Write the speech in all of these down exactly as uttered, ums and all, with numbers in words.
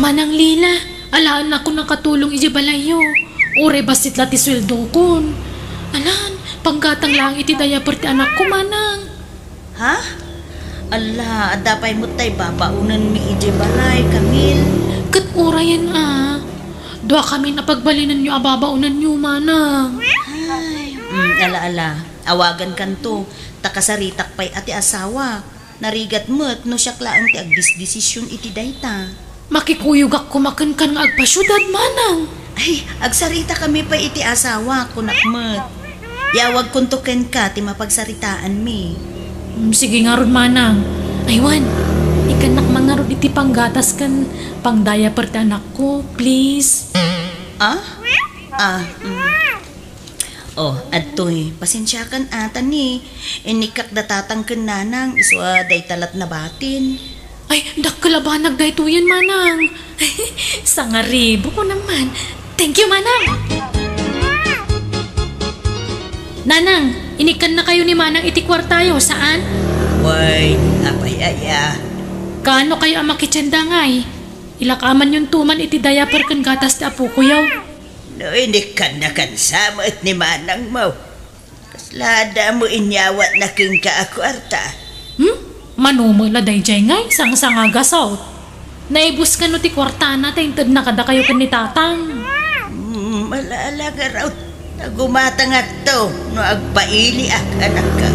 Manang Lila, alaennakon nakatulong idiay balayyo. Uray bassit la ti sueldokon. Alan, panggatang laeng iti diaper ti anakko, Manang. Ha? Ala, adda pay met tay babaonenmi idiay balay, Camille. Ket urayen a, duakamin a pagbalinenyo a babaonenyo, Manang. Ay, mm, ala, ala. Awagankanto, ta kasaritak pay a ti asawak. Narigat met no siak laeng ti agdisdesision iti dayta. Makikuyogak koma kenka nga agpasiudad, Manang. Ay, agsaritakami pay iti asawak, kunak met. Iawagkonto kenka ti mapagsaritaanmi. Mm, sige ngarud, Manang. Aywan, ikkannak man ngarud iti panggatas ken pangdiaper ti anakko, please. Ah? Ah, mm. Oh, adtoy, pasensiakan a ta ni, inikkak da tatang ken nanang, isu a dayta lat nabatin. Ay, dakkel a banag daytoyen, Manang. Sangaribo ko naman. Thank you, Manang. Nanang, inikkannakayo ni Manang iti kuartayo, saan? Wen, apay aya? Kaano kayo a makitienda ngay? Ilakamanyon to man iti diaper ken gatas ti apokoyo. No inikkannakan sa met ni manangmo, kasla adda mo inyawatna kenka a kuarta? Hmm? Mano met la daydiay ngay, sangsangagasaw. Naibus kano ti kuartana ta intedna kadakayo ken ni tatang. Hmm, ala-ala ngarud. Nagumatangakto no agpailiak, anakko.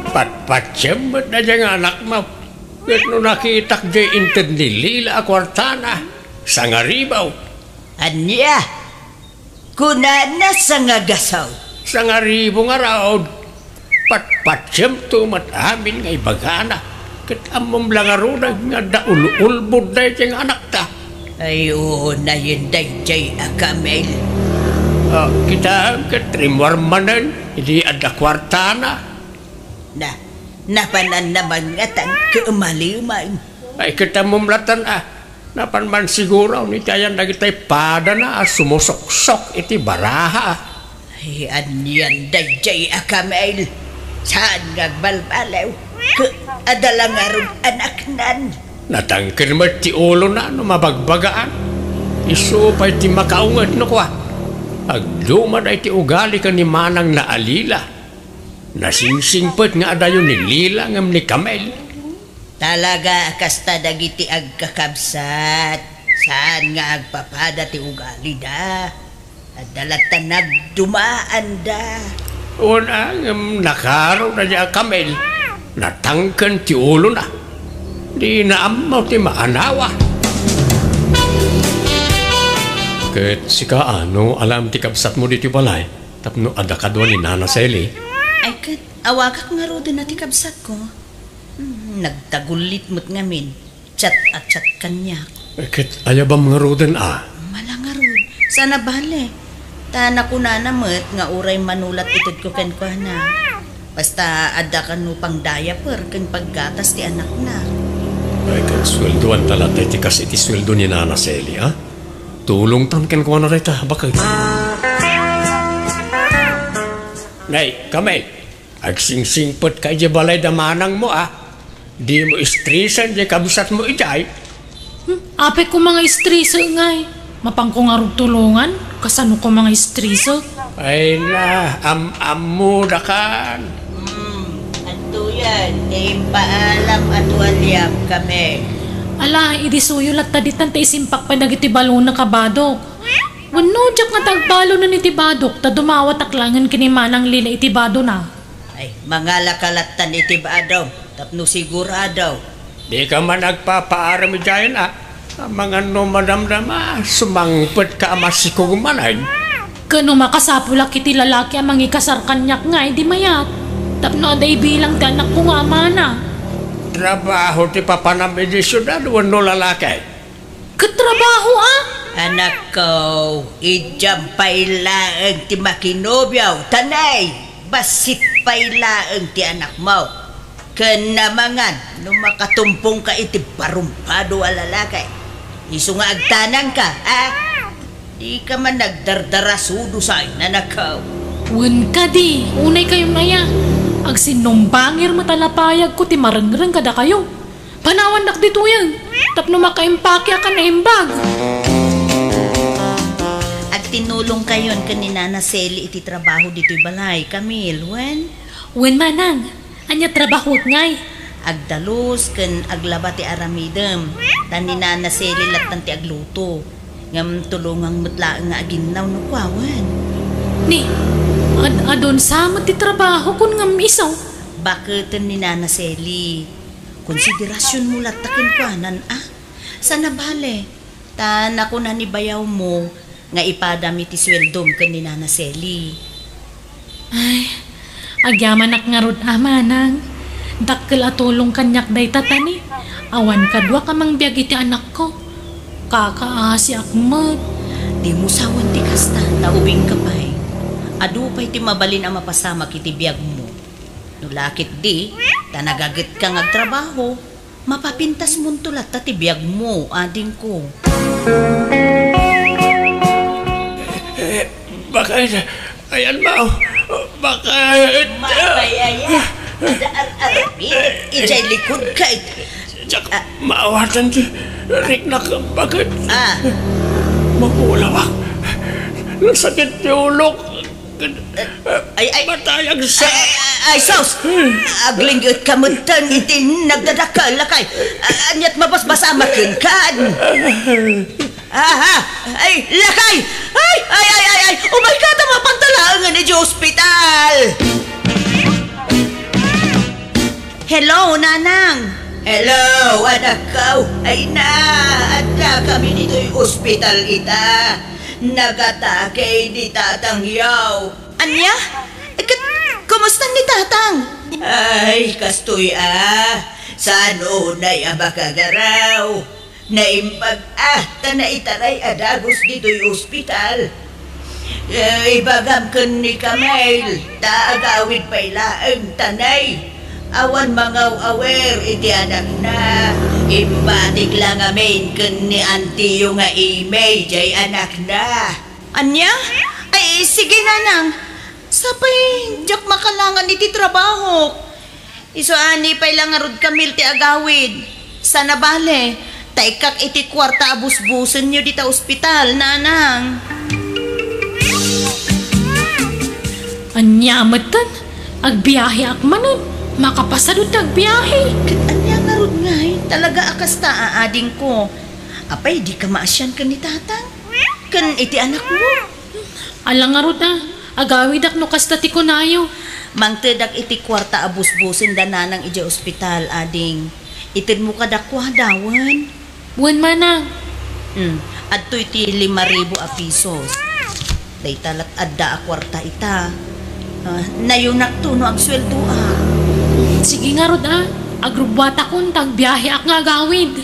Patpatiem met daydiay nga anakmo. Ket no nakitak diay inted ni Lila a kuartana, sangaribo. Ania? Kunana sangagasaw. Sangaribo ngarud. Patpatiemto met amin nga ibagana. Ket ammom la ngaruden nga adda ul-ulbod daydiay nga anakta. Ay, unayen daydiay a Camille. Ah, kitaem ket rimmuar manen idi adda kuartana. Na, napananna man ngatan ket umaliman. Ay, ket ammom latan a, napan man siguro ni ti ayan dagitay padana a sumusuksok iti baraha. Ay, anian daydiay a Camille? Saan nga agbalbaliw? Ket adda la ngarud anaknan. Natangken met ti ulona no mabagbagaan. Isu pay ti makaunget no kua. Agduma daytoy ugali ken ni manangna a Lila. Nasingsingpet nga adayo ni Lila ngem ni Camille. Talaga a kasta dagiti agkakabsat, saan nga agpapada ti ugalida. Adda latta nagdumaanda. Wen a, ngem nakaro daydiay a Camille. Natangken ti ulona. Dina ammo ti maanawa. Ket sika, a, no alaem ti kabsatmo ditoy balay, tapno adda kadua ni Nana Sally? Ay, ket awagak ngaruden a ti kabsatko. Hmm, nagtagullit met ngamin. Chat a chat kaniak. Eh, ket ayabam ngaruden a? Mala ngarud. Saan a bale. Ta nakunana met nga uray manulat itedko kenkuana. Basta adda kano pangdiaper ken paggatas ti anakna. Ay, ket sueldoanta latta iti kas iti sueldo ni Nana Sally, a? Tulongtan kenkuana dayta, baket. Nay, Camille, agsingsingpetka idiay balay da manangmo, a? Dimo istresen diay kabsatmo idiay? Hmm, apay koma nga istrese ngay. Mapanko ngarud tulongan? Kasano koma nga istrese? Ay na, am-ammodakan. Hmm, adtoyen, ti impaalam a tualiam kami. Ala, idi suyo latta ditan ta isimpak pay dagiti balonek a badok. Wenno, diak nga ta agbalonen iti badok, ta dumawatak laengen ken ni Manang Lila iti badona. Ay, mangalaka lattan iti badom, tapno sigurado. Dika man agpapaaram idiayen, a? Amangan no madamdama, sumangpetka a masikog manen. Ken no makasapulak iti lalaki a mangikasar kaniak ngay, di mayat. Tapno adda ibilang ti anakko nga amana. Trabaho ti papanam idiay siudad wenno lalaki? Ket trabaho, a? Anakko, idiam pay laeng ti makinobio, ta nay, bassit pay laeng ti anakmo. Ken namangan no makatumpongka iti barumpado a lalaki. Isu nga agtanangka, a? Dika man nagdardarasudo say, nanakaw. Wen kadi, unay kayon aya. Agsinnumbangir met a lapayagko ti marengreng kadakayo. Panawandak ditoyen, tapno makaimpake a kan naimbag. Agtinulongkayon ken ni Nana Sally iti trabaho ditoy balay, Camille, wen? Wen, manang. Ania trabahok ngay? Agdalus ken aglaba ti aramidem, ta ni Nana Sally lattan ti agluto. Ngem tulongang met laeng nga aginnaw no kuawen. Ni, ad-, adun sa met ti trabaho kun ngem isu? Baketen ni Nana Sally. Konsiderasionmo latta kenkuanan, a? Sana bale, ta nakuna ni bayawmo nga ipadam iti sueldom ken ni Nana Sally. Ay, agyamanak ngarud a, manang. Dakkel a tulong kaniak dayta, ta ni, awan kaduak a mangbiag iti anakko. Kakaasiak met. Dimo sawen ti kasta, ta ubingka pay. Adu pay ti mabalin a mapasamak iti biagmo. No la ketdi, ta nagagetka nga agtrabaho, mapapintasmonto latta ti biagmo, adingko. Eh, bakit? Ayan, Mao. Bakit? Mapay aya. Ada ar-arabi. Ijay likod ka it-, Diak Ah. maawatan ti riknak. Bakit? Ah. Mapulawak. Nasakit ti ulok. Ay, ay. Matayag sa Ay, ay, ay, sus! Aglinggit ka metten iti nagdadakkel, lakay. Ah, aniat mabasbasamaken kan? Aha! Ay, lakay! Ay, ay, ay, ay, ay! Umay ka ta mapantalaengen iti ospital! Hello, Nanang! Hello, anakko! Ay na, adda kami ditoy ospital ita. Nagatake ni tatangyo. Ania? Ket, kumusta ni tatang? Ay, kastoy a. Saan unay a makagaraw? Naimbag a ta naitaray a dagus ditoy ospital. Eh, ibagam ken ni Camille, ta agawid pay laeng ta nay. Awan mangaw-awer iti anakna. Imbatik la ngamin ken ni antiyo nga Amy jay anakna. Ania? Ay, sige, Nanang. Sapay, diak makalangan iti trabahok. Isu a ni pay la ngarud, Camille, ti agawid. Sana bale, ta ikkak iti kuarta a busbusenyo dita ospital, Nanang. Ania metten? Agbiaheak manen. Makapasadut ti agbiahe. Ket ania ngarud ngay? Talaga a kasta a, adingko. Apay, dika maasian ken ni tatang? Ken iti anakmo? Ala ngarud a, agawidak no kasta ti kunayo. Mangtedak iti kuarta a busbusen da nanang idiay ospital, ading. Itedmo kadakuada, wen? Wen, manang. Hmm, adtoy ti lima ribu a pisos. Dayta lat adda a kuarta ita. Ah, nayunakto no agsueldoak. Sige ngarud a, agrubbuatakon ta agbiaheak nga agawid.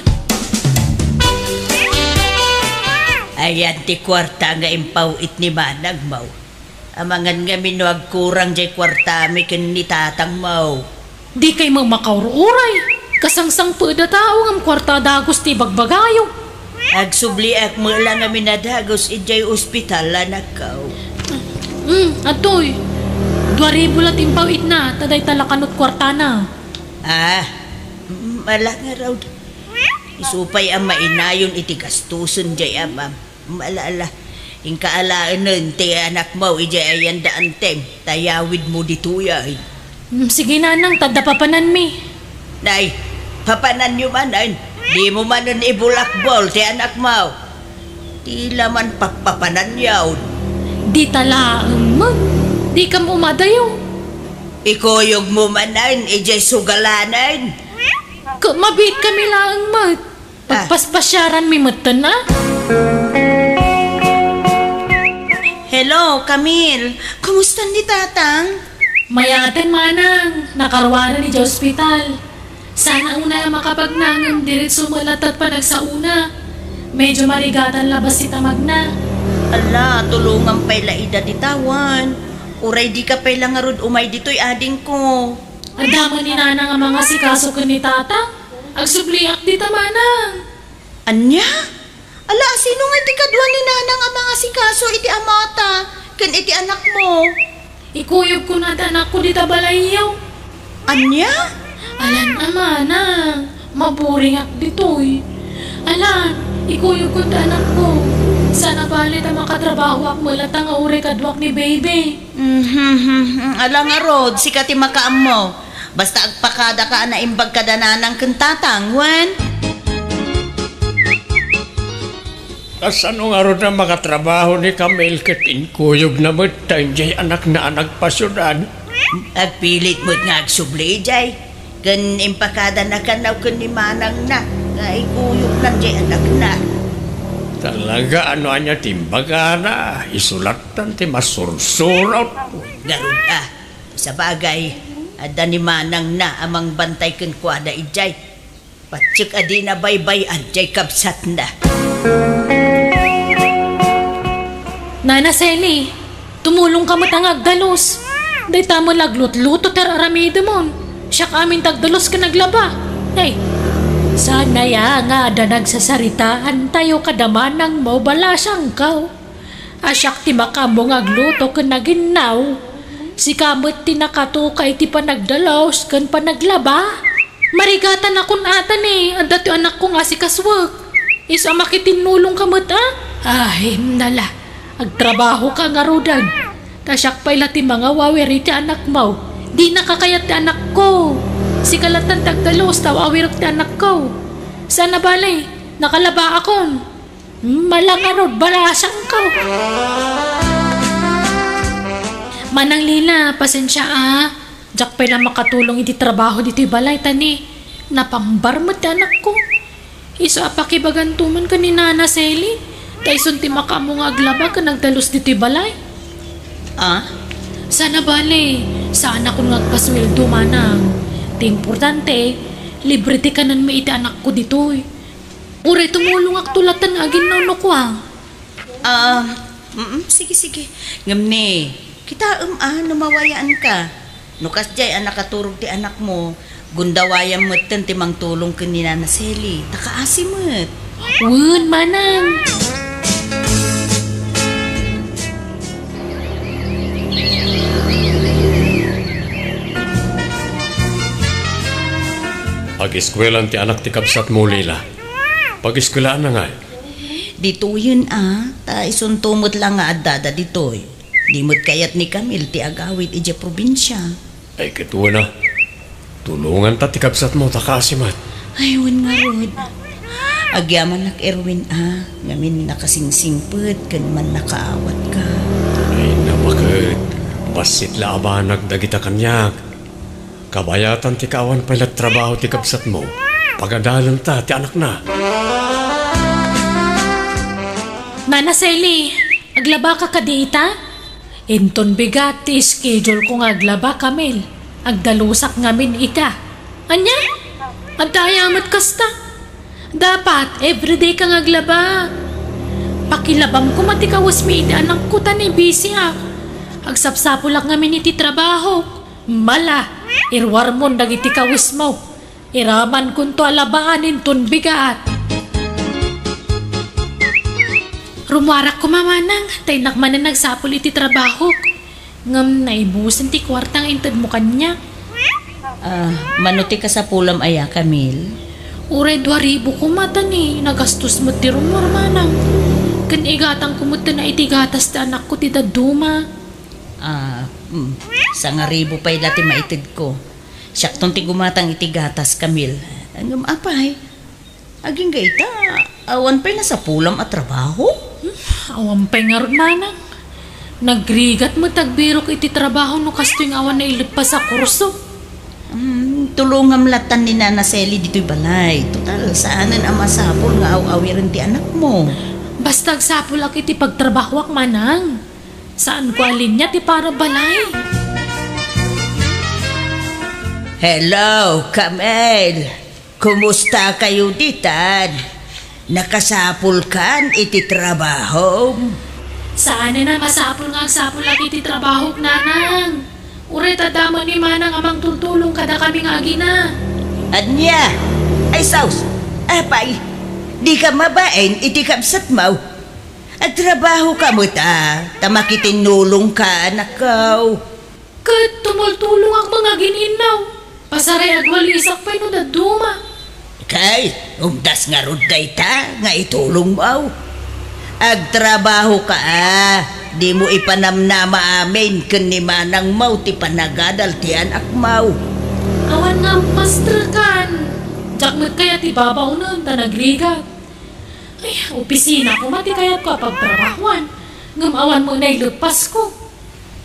Ayan ti kuarta nga impaw-it ni manangmo. Amangan ngamin no agkurang jay kuartami ken ni tatangmo. Dikay met makaur-uray. Kasangsangpet a tao ngem kuarta a dagus ti ibagbagayo. Agsubliak met la ngamin a dagus idiay ospital, anakko. Hmm, adtoy. Dua ribu la ti impaw-itna, ta dayta la kanut kuartana. Ah, mm, ala ngarud. Isu pay a mainayon iti gastusen jay amam. Ala, ala. Inka alaenen ti anakmo idiay ayan da antem, ta yawidmo ditoy ay. Hmm, sige, nanang, ta adda papananmi. Nay, papananyo manen. Dimo manen ibulakbol ti anakmo. Ti la man papapananyon. Dita laeng met. Dikam umadayo. Ikuyogmo manen idiay sugalanen. Ket mabiitkami laeng met. Ah. Pagpaspasiaranmi metten a. Hello, Camille. Kumusta ni tatang? Mayaten, manang. Nakaruanan idiay ospital. Sana unay a makapagnangem diretso met latta ti panagsaona. Medyo marigatan la bassit amagna. Ala, tulongam pay la ida dita wen. Uray dika pay la ngarud umay ditoy, adingko. Adda met ni nanang a mangasikaso ken ni tatang. Agsubliak dita, manang. Ania? Ala, sino nga ti kadua ni nanang a mangasikaso iti amata ken iti anakmo? Ikuyogko nga adda anakko dita balayyo. Ania? Alan a, manang. Maburingak ditoy. Ala, ikuyogko ti anakko. Saan a bale ta makatrabahoak met latta nga uray kaduak ni baby. Mhm, ala ngarud, sika ti makaammo. Basta agpakadaka a naimbag kada nanang ken tatang, wen? Kasano ngarud a makatrabaho ni Camille ket inkuyogna met ta idiay anakna a nagpasiudad? Agpilit met nga agsubli idiay. Ken impakadana kanaw ken ni manangna nga ikuyogna diay anakna. Talaga, no ania ti imbagana, isu lattan ti masursurot. Ngarud a, sabagay, adda ni manangna a mangbantay kenkuana idiay. Patiek a dina baybay-an diay kabsatna. Nana Sally, tumulongka met a nga agdalus. Dayta met la aglutluto ti ar-aramidemon. Siak amin ti agdalus ken aglaba. Hey, saan aya nga adda nagsasaritaantayo kada manangmo, balasiangko? A siak ti makaammo nga agluto ken aginnaw. Sika met ti nakatukay iti panagdalus ken panaglaba. Marigatanakon ata ni adda ti anakko nga asikasuek. Isu a makitinnulongka met a? Ay, nala. Agtrabahoka ngaruden. Ta siak pay la ti mangawawir iti anakmo. Dinaka kayat ti anakko. Sika lattan ti agdalus ta awawirek ti anakko. Saan a bale, nakalabaakon. Mala ngarud, balasiangko. Manang Lina, pasensia a. Diak pay la makatulong iti trabaho ditoy balay ta ni napangbar met ti anakko. Isu a pakibaganto man ken ni Nana Sally, ta isun ti makaammo nga aglaba ken agdalus ditoy balay. Ah? Saan a bale, saanakon nga agpasueldo, manang. Ti importante, libre ti kanenmi iti anakko ditoy. Uray tumulongakto lattan nga aginnaw no kua. Ah, mm, sige, sige. Ngem ni, kitaem a no mawayaanka. No kasdiay a nakaturog ti anakmo, gundawayam metten ti mangtulong ken ni Nana Sally. Ta kaasi met. Wen, manang. Ageskuelaan ti anak ti kabsatmo, Lila. Pageskuelaanna ngay? Ditoyen a, ta isunto met la nga addada ditoy. Di met kayat ni Camille ti agawid idiay probinsia. Ay, ket wen a. Tulonganta ti kabsatmo ta kaasi met. Ay, wen ngarud. Agyamanak, Erwin a, ngamin nakasingsingpet ken mannakaawatka. Ay, napaket. Bassit la a banag dagita kaniak. Kabayatan ti kaawan pay la trabaho ti kabsatmo. Pagadalenta ti anakna. Nana Sally, aglabaka kadi ita? Inton bigat ti schedule ko nga aglaba, Camille. Agdalusak ngamin ita. Ania? Adda aya met kasta? Dapat, everyday ka nga aglaba. Pakilabam koma ti kawesmi iti anakko ta ni busy ak. Agsapsapulak ngamin iti trabaho. Mala, iruarmon dagiti kawesmo. Iramankonto a labaan inton bigat. Rumuarak koma manang, ta innak manen nagsapul iti trabahok. Ngem naibusen ti kuarta nga intedmo kaniak. Ah, mano ti kasapulam aya, Camille? Uray dua ribu koma ta ni nagastos met ti rumuar manang. Ken igatangko met ti gatas ti anakko ti dadduma. Ah, mm, sangaribu pay la ti maitedko. Siakton ti gumatang iti gatas, Camille. Ngem apay, agingga ita, awan pay nasapulam a trabaho? Hmm, awan pay ngarud manang. Nagrigat met agbirok iti trabaho no kastoy nga awan naileppas a kurso. Hmm, tulongam lattan ni Nana Sally ditoy balay. Total, saanen a masapul nga aw-awiren ti anakmo. Basta agsapulak iti pagtrabahoak manang. Saanko a linia ti para balay. Hello, Camille. Kumusta kayo ditan? Nakasapulkan iti trabahom? Saanen a masapul nga agsapulak iti trabahok, nanang. Uray ta adda met ni manang a mangtultulong kadakami nga agina. Ania? Ay, saus. Apay, di ka mabain iti kabsatmo? Agtrabaho ka met a, ta makitinnulong ka, anakko. Ket tumultulongak nga agin-innaw. Pasaray agwalisak pay no dadduma. Kay, umdas ngarud dayta nga itulongmo. Agtrabahoka a, dimo ipanamnama amin ken ni manangmo ti panagadal ti anakmo. Awan nga masterkan. Diak met kayat ti babaonen ta nagrigat. Ay, opisina koma ti kayatko a pagtrabahoan. Ngem awan met naileppasko.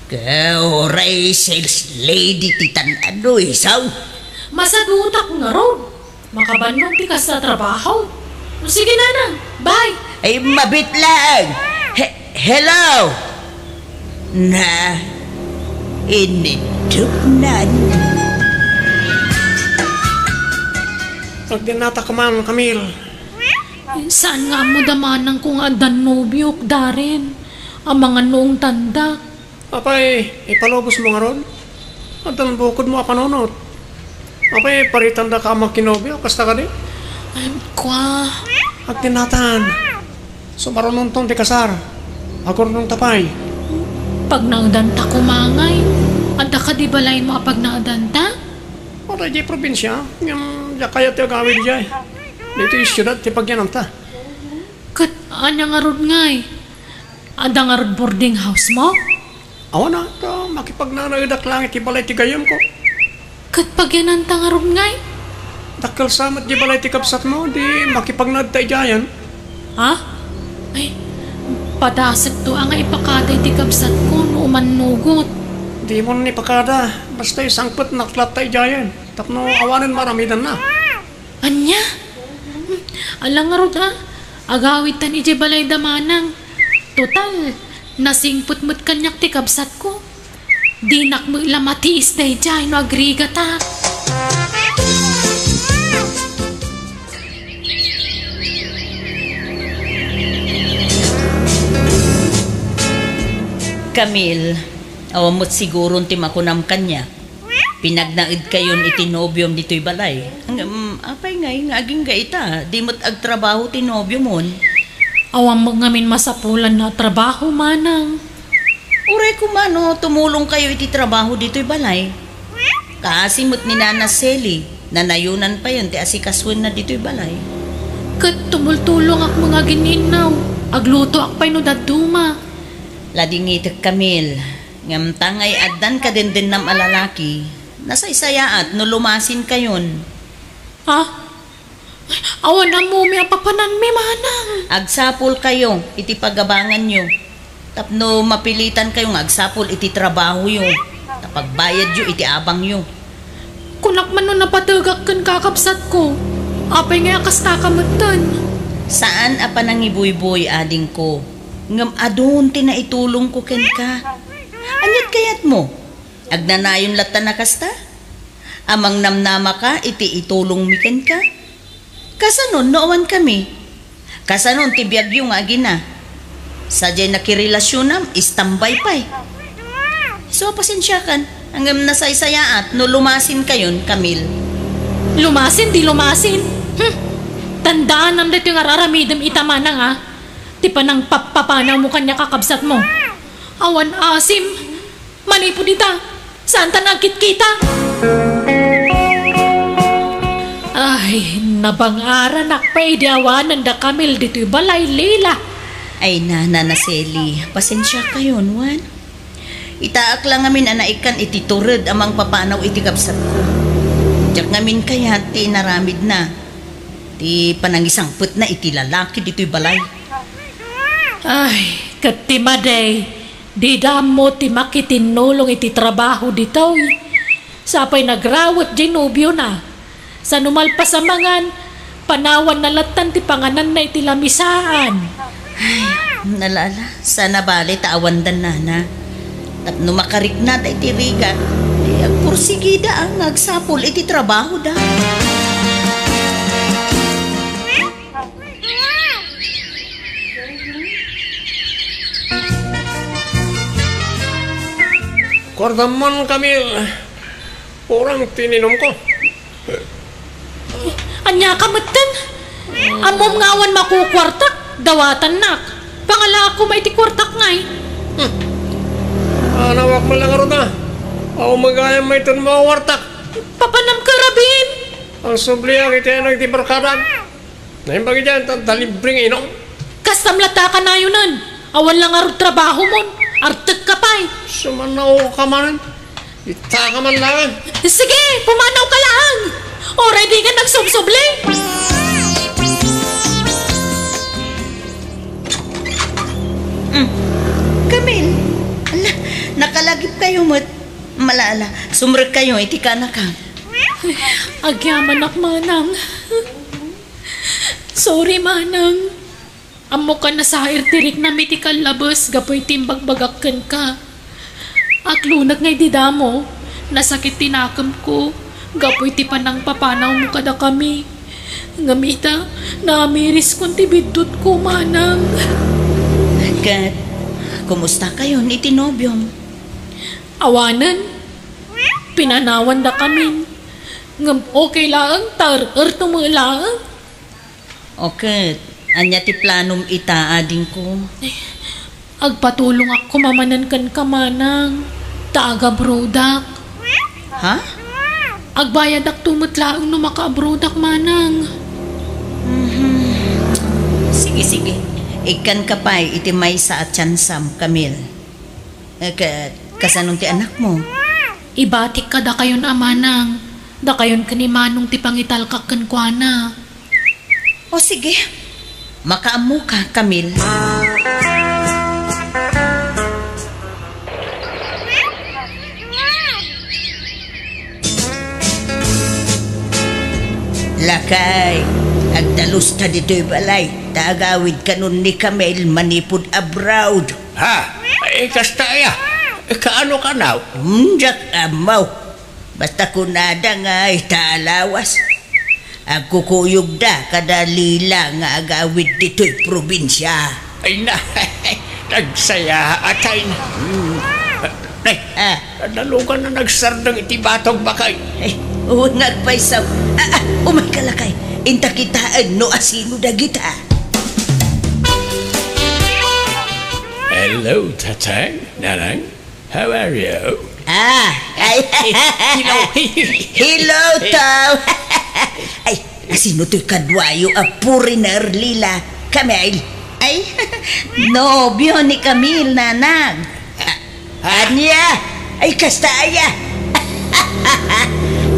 Ka, uray sales lady ti tan-ado, isaw. Masadutak ngarud. Makabannong ti kasta a trabaho. O, sige, nanang. Bye. Ay, mabit lang. He-, hello? Na, initupnan. Agdinata ka man, Camille. Saan nga ammo da manangko nga addan nobiok, Darren? Amangan no ungtandak. Apay, ipalubosmo ngarud? Addan bukodmo a panunot. Apay, paritandaka a makinobio, kasta kadi? Ay, kua. Agdinatan. Sumarunonton ti kasar. Agurnongta pay. Pagnaedanta koma ngay. Adda kadi balaymo a pagnaedanta? Wala idiay probinsia, ngem diak kayat ti agawid idiay. Ditoy siudad ti pagyananta. Ket ania ngarud ngay? Adda ngarud boarding housemo? Awan a, ta makipagnanaedak laeng iti balay ti gayyemko. Ket pagyananta ngarud ngay? Dakkel sa met di balay ti kabsatmo, di makipagnaedta idiayen. Ha? Ay, padasekto a nga ipakada iti kabsatko no umannugot. Dimon ipakada, basta isangpetnak latta idiayen, tapno awanen maaramidanna. Ania? Hmm, ala ngarud a, agawidtan idiay balay da manang. Total, nasingpet met kaniak ti kabsatko. Dinak met la matiis daydiay no agrigatak. Camille, awan met siguron ti makunam kaniak. Pinagnaedkayon iti nobiom ditoy balay. Ngem, apay ngay nga agingga ita, di met agtrabaho ti nobiomon? Awan met ngamin masapulanna a trabaho, manang. Uray koma no tumulongkayo iti trabaho ditoy balay. Kaasi met ni Nana Sally, nanayonan payen ti asikasuenna ditoy balay. Ket tumultulongak met nga agin-innaw, aglutoak pay no dadduma. Ladingitek, Camille. Ngem ta ngay addan kadendennam a lalaki, nasaysayaat no lumasinkayon. Ha? Awan ammomi a papananmi, manang. Agsapulkayo iti pagabanganyo tapno mapilitankayo nga agsapul iti trabahoyo, ta pagbayadyo iti abangyo. Kunak man no napategak ken kakabsatko, apay ngay a kastaka metten? Saan a panangibuyboy, adingko, ngem adun ti naitulongko kenka. Aniat kayatmo? Agnanayon latta a kasta? Amangnamnamaka iti itulongmi kenka? Kasanon no awankami? Kasanon ti biagyo nga agina? Sadiay nakirelasionam, istambay pay. Isu a pasensiakan, ngem nasaysayaat no lumasinkayon, Camille. Lumasin, di lumasin. Hmm. Tandaanam daytoy nga ar-aramidem ita, manang, a. Ti panangpappapanawmo kaniak a kabsatmo. Awan asim. Manipud ita, saanta nga agkitkita. Ay, nabang-aranak pay idi awanen da Camille ditoy balay, Lila. Ay, Nana Sally, pasensiakayon, wen? Itaak la ngamin a naikkan iti tured a mangpapanaw iti kabsatko. Diak ngamin kayat ti inaramidna, ti panangisangpetna iti lalaki ditoy balay. Ay, ket ti madi, dida ammo ti makitinnulong iti trabaho ditoy. Sapay nagrawet diay nobiona. Sano malpas a mangan, panawanna lattan ti pangananna iti lamisaan. Ay, nalala, sana bale ta awan da nana. Tapno makariknada iti rigat, ti agpursigida a nga agsapul iti trabahoda. Kuartam man, Camille. Kurang ti ininumko. Ania ka metten? Ammom nga awan makukuartak, dawatannak. Pangalaak koma iti kuartak ngay. Hmm. Anawak man lang aruna. Aw, magayam mayton makukuartak. Papanam ka, Rabin? Ang subliak iti anag ti barkadam. Naimbag idiay, ta, ta libre nga inom. Kastam latta a kanayonen. Awan la ngarud trabahomon. Artekka pay. Sumanawka manen. Itaka man laeng. Sige, pumanawka laeng. Uray dikan agsubsubli. Mm. Camille, ala, nakalagipkayo met. Mala, ala, sumrekkayo iti kaanakam. Agyamanak, manang. Sorry, manang. Ammok a nasair ti riknam iti kallabes gapu iti imbagbagak kenka. Aklonek nga idi damo, nasakit ti nakemko gapu iti panangpapanawmo kadakami. Ngem ita, naamiriskon ti biddutko, manang. Ket, kumustakayon iti nobiom? Awanen, pinanawandakamin. Ngem okay laeng, ta er-erto met laeng. O ket, ania ti planom ita, adingko? Agpatulongak koma manen kenka, manang, ta agabroadak. Ha? Agbayadakto met laeng no makaabroadak, manang. Mhm. Sige, sige. Ikkanka pay iti maysa a tiansam, Camille. Eh, ka-, kasanon ti anakmo? Ibatik kadakayon a manang, dakayon ken ni Manong ti pangitalkak kenkuana. O sige, makaammoka, Camille. Lakay, agdaluska ditoy balay, ta agawidkanon ni Camille manipud abroad. Ha? Eh, kasta aya? Eh, kaano kanaw? Hmm, diak ammo. Basta kunada nga ita a lawas, agkukuyogda kada Lila nga agawid ditoy probinsia. Ay na, nagsayaat ay na. Hmm. Ay, ah, nadalugan na nagsardeng iti batog bakay. Ay, wen nga agpayso. Ah, ah, umayka lakay. Inta kitaen no asino dagita. Hello, Tatang, Nanang. How are you? Ah, ay. Hello. Hello, Tom. Ay, asino toy kaduayo a foreigner, Lila? Camille? Ay, nobio ni Camille, nanang. Ah, ania? Ay, kasta aya.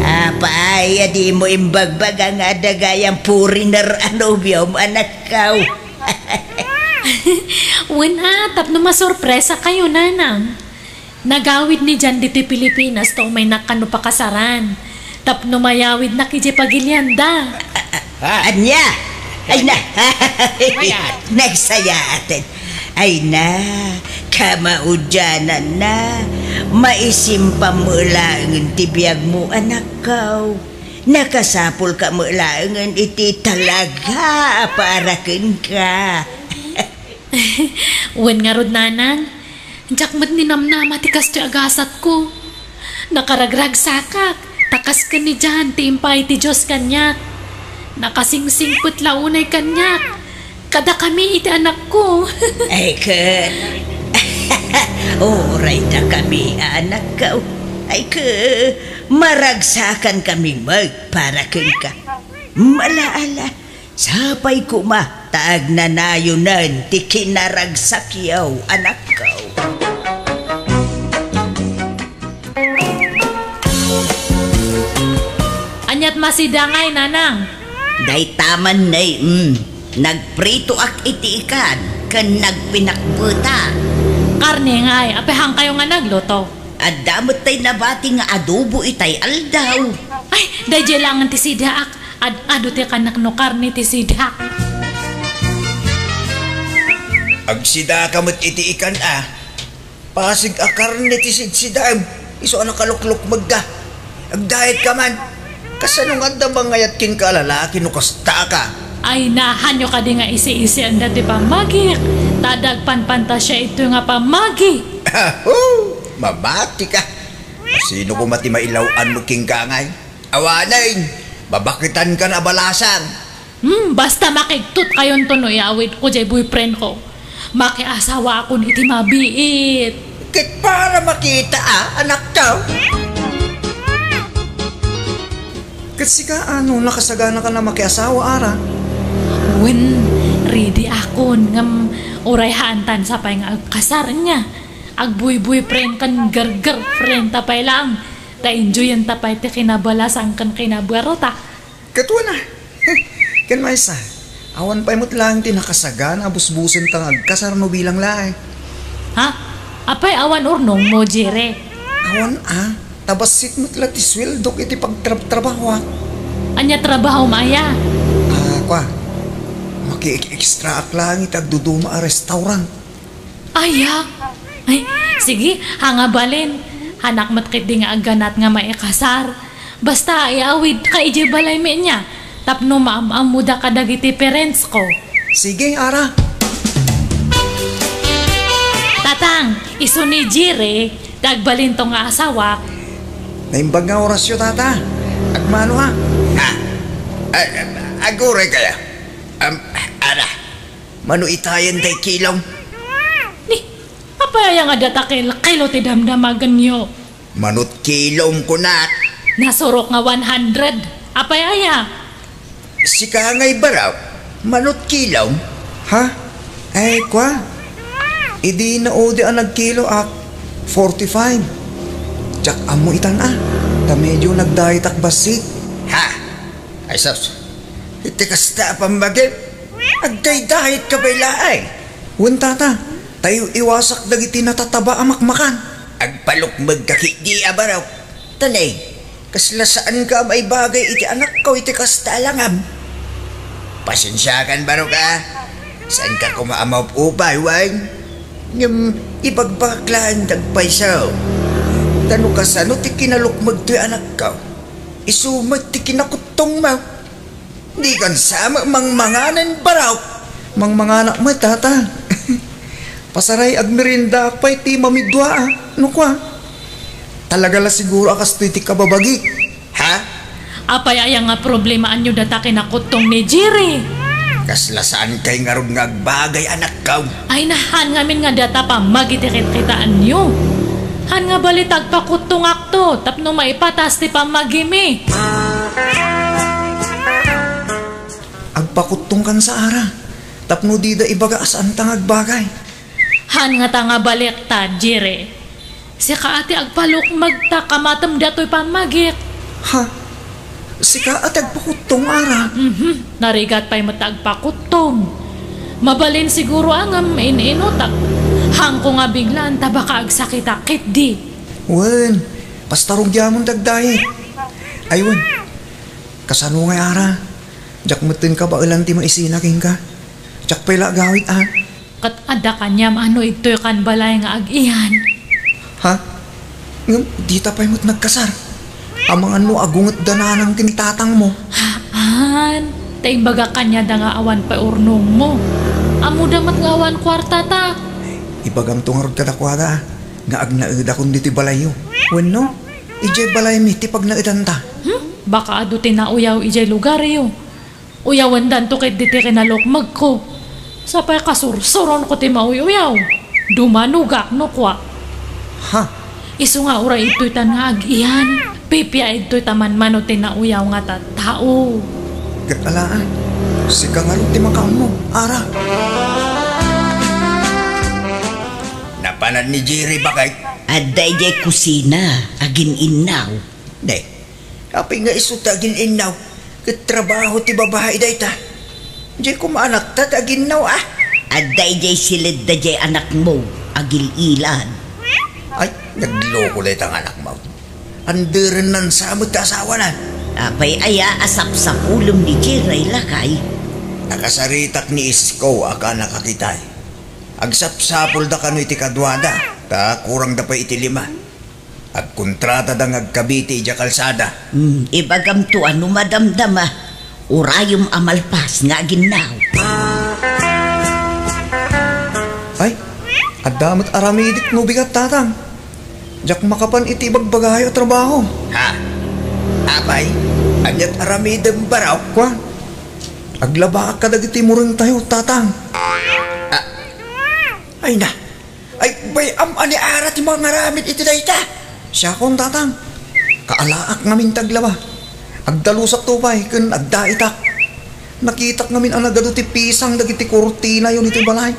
Apay a dimo imbagbaga nga adda gayam foreigner a nobiom, anakko? Wen a, tapno masorpresakayo, nanang. Nagawid ni Jan ditoy Pilipinas ta umaynak kano pakasaran. Tapno mayawidnak idiay pagilianda. Ah. Ania? Ay na. Ayan. Nagsayaaten. Ay na, kamaudiananna. Maisimpam met laengen ti biagmo, anakko. Nakasapulka met laengen iti talaga a para kenka. Wen ngarud, nanang, diak met ninamnama ti kastoy a gasatko. Nakaragragsakak, ta kas ken ni Jan ti impaay ti Dios kaniak. Nakasingsingpet la unay kaniak, kadakami iti anakko. Ay ket, uray dakami a anakko. Ay ket, maragsakankami met para kenka. Ala, ala, Sapay koma ta agnanayonen ti kinaragsakyo, anakko. Aniat masida ngay, nanang? Dayta man, nay, mm. Nagpritoak iti ikan ken nagpinakbeta. Karne ngay, apay haankayo nga nagluto? Adda met tay nabati nga adobo itay aldaw. Ay, daydiay laengen ti sidaak. Ad-adu ti kanak no karne ti sidaak. Agsidaka met iti ikan a. Pasig a karne ti sidsidaem. Isu a nakaluklukmegka. Agdayetka man. Kasano nga adda mangayat kenka a lalaki no kastaka? Ay, nahanyo kadi nga isi-isianda ti pammagik? Ta adda agpanpantasia itoy nga pammagi. Aho! Mabati ka. Sino koma ti mailaw-an met kenka ngay? Awanen, babaketankan a balasang. Hmm, basta makigtot kayonto no iawidko jay boyfriend ko. Makiasawaakon iti mabiit. Ket para makita a, anakko. Ket sika, ano, nakasaganaka a makiasawa, Ara? Wen, ready akon, ngem uray haantan sa pay nga agkasar, ania? Agboy-boyfriend ken girlfriend ta pay laeng, ta enjoyen ta pay ti kinabalasan ken kinabarota. Ket wen a. Ken maysa, awan pay met laeng ti nakasagana a busbusenta nga agkasar no bilang laeng. Ha? Apay awan urnongmo, Jire? Awan a. Ta bassit met la ti sueldok iti pagtrabtrabahoak. Ania trabahom aya? Ah, kua. Makiek-extraak laeng iti agduduma a restaurant. Aya? Ay, sige, ha nga balin. Haanak met ketdi nga agganat nga maikasar. Basta iawidka idiay balaymi ania, tapno maam-ammoda kadagiti parents ko. Sige, Ara. Tatang, isu ni Jire, ti agbalinto nga asawak. Naimbag nga orasyo, Tata. Agmano, ha? Ha? Ag-, aguray kaya? Um, Ara, mano itayen tay kilom? Ni, apay aya nga data kilkilo ti damdamagenyo? Manot kilom, kunak. Nasurok nga one hundred. Apay aya? Sika ngay baraw, manot kilom? Ha? Ay, kua. Idi naudi a nagkiloak, forty-five. Diak ammo itan a, ta medio nagdayetak bassit. Ha? Ay, sus. Iti kasta a pammagip, agdaydayetka pay laeng. Wen, Tata, ta iw-iwasak dagiti natataba a makmakan. Agpalukmegka ketdi a barok. Tanay, kasla saanka a maibagay iti anakko iti kasta a langam. Pasensiakan, barok, a. Saanka koma a maupay, wen? Ngem ibagbagak laeng ti agpayso. Ta no kasano ti kinalukmeg toy anakko, isu met ti kinakuttongmo. Dikan sa met mangmanganen, barok. Mangmanganak met, Tata. Pasaray, agmeriendaak pay ti mamidua, a. No kua. Talaga la siguro a kastoy ti kababagik. Ha? Apay aya nga problemaanyo data kinakuttong ni Jire? Kasla saankay ngarud nga agbagay, anakko. Ay, na, haan ngamin nga data pammagi ti kitkitaanyo. Haan nga bali ta agpakuttongakto tapno maipatas ti pammagimi. Agpakuttongkan sa, Ara, tapno dida ibaga a saanta nga agbagay. Haan ngata nga baliktad, Jire. Sika a ti agpalukmeg ta kamatem datoy pammagik. Ha? Sika a ti agpakuttong, Ara? Mhm. Narigat pay met ta agpakuttong. Mabalin siguro a ngem in-inutak. Haanko nga biglaan ta baka agsakitak ketdi. Wen, basta rugiamon ti agdayeg. Ay, wen. Kasano ngay, Ara? Diak metten kabaelan ti maisina kenka. Diak pay la agawid, a. Ket adda kaniam a no idtoykan balay nga ag-iyan? Ha? Ngem dita pay met nagkasar? Amangan no agungetda nanang ken tatangmo? Haan, ta imbagak kaniada nga awan pay urnongmo. Ammoda met nga awan kuartata. Ibagamto ngarud kadakuada, a, nga agnaedakon ditoy balayyo. Wenno, idiay balaymi ti pagnaedanta. Hmm? Baka adu ti nauyaw idiay lugaryo. Uyawendanto ketdi ti kinalukmegko. Sapay kasursuronko ti mauy-uyaw. Dumanogak no kua. Ha? Isu nga uray idtoytan nga ag-iyan, pipiaidtoy ta manmano ti nauyaw nga tattao. Ket ala, a. Sika ngarud ti makaammo, Ara. Napanan ni Jerry, baket. Adda idiay kusina, agin-innaw. Ne, apay nga isu ti agin-innaw? Ket trabaho ti babai dayta. Diay koma anakta ti aginnaw, a? Adda idiay siledda diay anakmo, agil-ilad. Ay, nagloko dayta nga anakmo. Anderennan sa met ti asawana. Apay aya a sapsapulem ni Jerry, lakay? Nakasaritak ni Isko a kanak a kitay. Agsapsapulda kano iti kaduada, ta kurangda pay iti lima. Agkontratada nga agkabiti idiay kalsada. Hmm, ibagamto a no madamdama, urayem a malpas nga aginnaw. Ay, adda met aramidik no bigat, tatang. Diak makapan iti ibagbagayo a trabaho. Ha? Apay, ania't aramidem, barok? Kua, aglabaak kadagiti murengtayo, tatang. Ah, ay na, ay, bay-am a ni Ara ti mangaramid iti dayta. Siakon, tatang. Kaalaak ngamin ti aglaba. Agdalusakto pay ken agdaitak. Nakitak ngamin a nagadu ti pisang dagiti kurtinayo ditoy balay.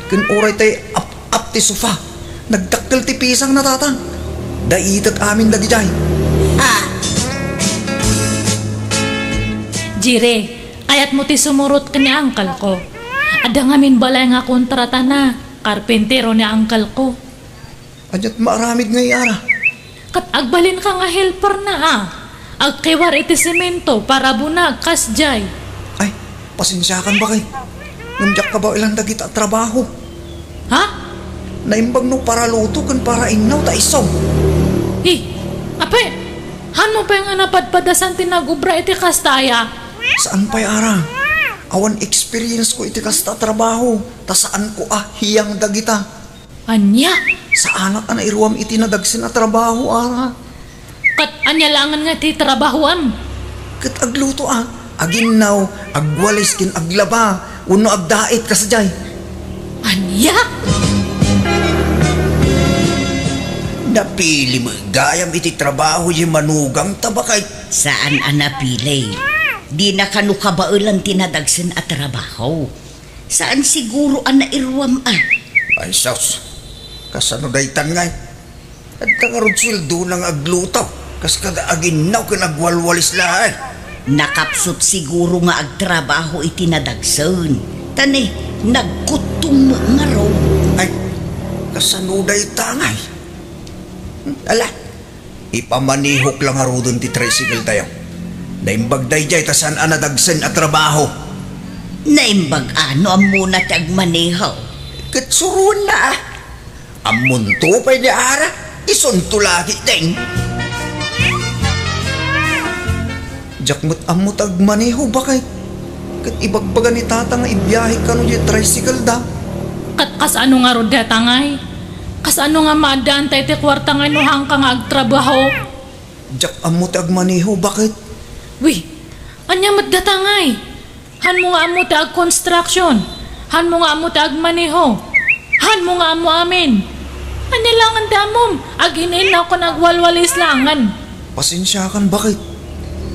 Ken uray tay ap-ap ti sofa, nagdakkel ti pisang na, Tatang. Daitek amin dagidiay. Ah! Jire, kayatmo ti sumurot ken ni uncle ko. Adda ngamin balay nga kontratana, karpentero ni uncle ko. Aniat maaramid ngay, Ara? Ket agbalinka nga helperna a. Agkiwar iti semento, parabunag, kasdiay. Ay, pasensiakan, baket. Ngem diak kabaelan dagita a trabaho. Ha? Naimbag no paraluto ken parainnaw ta isu. Hi, apay, hanmo pay nga napadpadasan ti nagubra iti kasta aya? Saan pay, Ara? Awan experience ko iti kasta a trabaho, ta saan ko a hiyang dagita. Ania? Saanak a nairuam iti nadagsen a trabaho, Ara. Ket ania laengen nga ti trabahoam? Ket agluto a, aginnaw, agwalis ken aglaba, wenno agdait kasdiay. Ania? Napili met gayam iti trabaho diay manugangta, baket. Saan a napili. Dina kano kabaelan ti nadagsen a trabaho. Saan siguro a nairuam a. Ay sus, kasano daytan ngay? Adda ngarud sueldona nga agluto, kas kada aginnaw ken agwalwalis laeng. Nakapsut siguro nga agtrabaho iti nadagsen, ta ne, nagkuttong met ngarud. Ay, kasano dayta ngay? Ala, ipamanehok la ngaruden ti tricycle tayo. Naimbag daydiay ta saan a nadagsen a trabaho. Naimbag a no ammona ti agmaneho. Ket suroenna a. Ammonto pay ni Ara, isunto la ketdin. Diak met ammo ti agmaneho, baket. Ket ibagbaga ni Tata nga ibiahek kano diay tricycle da. Ket kasano ngarud dayta ngay? Kasano nga maaddaanta iti kuarta ngay no haanka nga agtrabaho? Diak ammo ti agmaneho, baket. Wi, ania met dayta ngay? Hanmo nga ammo ti agconstruction? Hanmo nga ammo ti agmaneho? Hanmo nga ammo amin? Ania laengen ti ammom? Agin-innaw ken agwalwalis laengen. Pasensiakan, baket.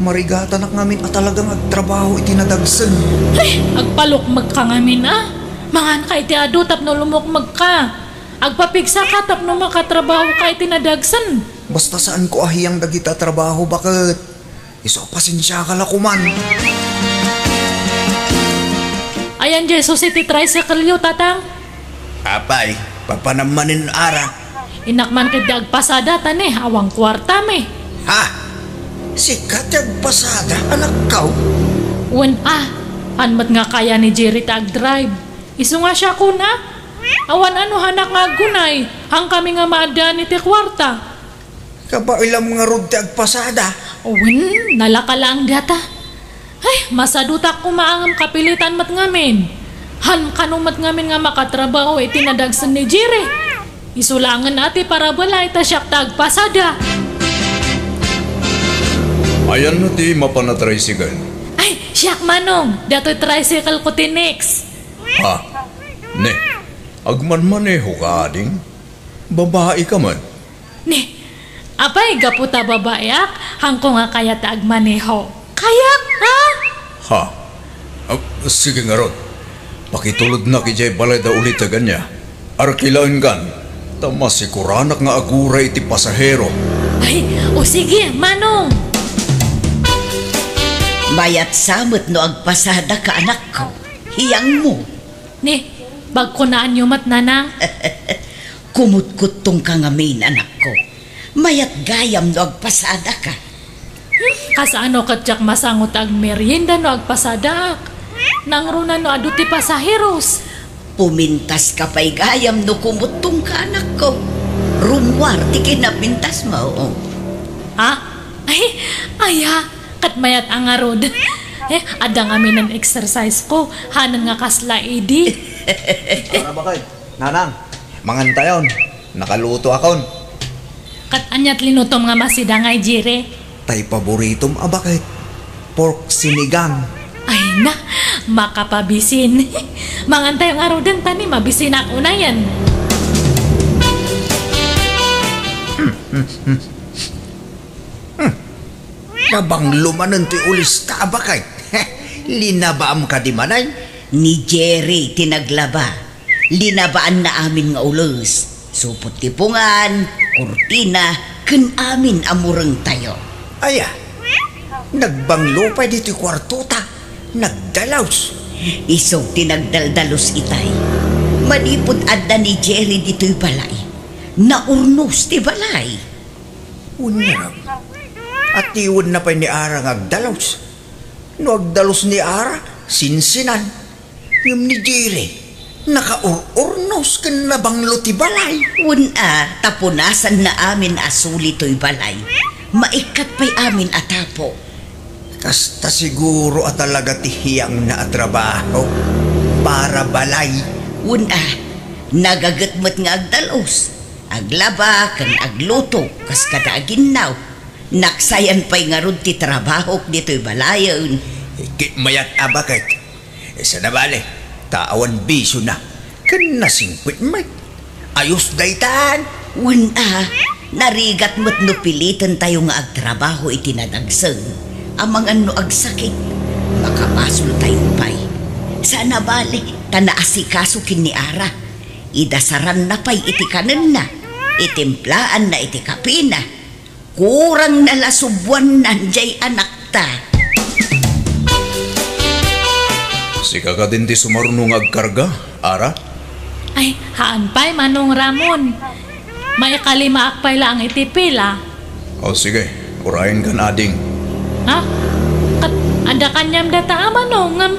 Marigatanak ngamin a talaga nga agtrabaho iti nadagsen. Ay, agpalukmegka ngamin a. Manganka iti adu tapno lumukmegka. Agpapigsaka tapno makatrabahoka iti nadagsen. Basta saanko a hiyang dagita a trabaho, baket. Isu a pasensiaka la koman. Ayan diay susi ti tricycle-yo, Tatang? Apay, papanam manen Ara? Innak man ketdi agpasada ta ne, awan kuartam e. Ha? Sika ti agpasada, anakko? Wen a, haan met nga kaya ni Jerry ti agdrive. Isu nga siakon a. Awan a no haanak nga aggunay, haankami nga maaddaan iti kuarta. Kabaelam ngarud ti agpasada. Wen, nalaka laeng dayta. Ay, masadutak koma ngem kapilitan met ngamin. Haan kano met ngamin nga makatrabaho iti nadagsen ni Jerry. Isu laengen a ti parabala ita siak ti agpasada. Ayanna ti mapan a tricycle? Ay, siak Manong, datoy tricycle ko ti next. Ha? Ne, agmanmaneho ka, ading? Babai ka man? Ni, apay, gapu ta babaiak, haanko nga kayat ti agmaneho. Kayak, ha? Ha? Ah, sige ngarud. Pakitulodnak idiay balay da uliteg ania. Arkilaenkan, ta masikuranak nga aguray iti pasahero. Ay, o sige, Manong! Mayat sa met no agpasadaka, anakko. Hiyangmo. Ni, pagkunaanyo met, Nanang? Kumutkuttongka ngamin, anakko. Mayat gayam no agpasadaka. Kasano ket diak masango ti agmerienda no agpasadaak? Nangruna no adu ti pasaheros. Pumintaska pay gayam no kumuttongka, anakko. Rummuar ti kinapintasmo. Ha? Ay, aya, ket mayat a ngarud. Eh, adda ngaminen exercise ko, hanen nga kasla idi. Tara, baket. Nanang, mangantayon. Nakalutoakon. Ket aniat linutom nga masidang, Jerry? Tay paboritom a baket, pork sinigang. Ay na, makapabisin. Mangantayo ngaruden ta ni mabisinak unayen. Nabanglo manen toy ulista a baket. Linabaam kadi manen? Ni Jerry ti naglaba. Linabaanna amin nga ules. Supot ti pungan, kurtina, ken amin a murengtayo. Aya, nagbanglo pay ditoy kuartota. Nagdalus. Isu ti nagdaldalus itay. Manipud adda ni Jerry ditoy balay, naurnos ti balay. Unyam, atiwenna pay ni Ara nga agdalus. No agdalus ni Ara, sinsinan. Ngem ni Jerry, nakaur-urnos ken nabanglo ti balay. Wen a, ta punasanna amin a suli toy balay. Maikkat pay amin a tapo. Kasta siguro a talaga ti hiangna a trabaho para balay. Wen a, nagaget met nga agdalus, aglaba ken agluto kas kada aginnaw. Naksayan pay ngarud ti trabahok ditoy balayen. Ket mayat a baket. Sana bale, ta awan bisiona. Ken nasingpet met. Ayos daytan. Wen a, narigat met no pilitentayo nga agtrabaho iti nadagsen. Amangan no agsakit, makabasoltayo pay. Sana bale, ta naasikaso ken ni Ara. Idasaranna pay iti kanenna, itimplaanna iti kapina. Kurangna la subuannan jay anakta. Sika kadin ti sumarno nga agkarga, Ara? Ay, haan pay, Manong Ramon. Maikalimaak pay laeng iti pila. O, sige, urayenkan, ading. Ha? Ket adda kaniam data a manong, ngem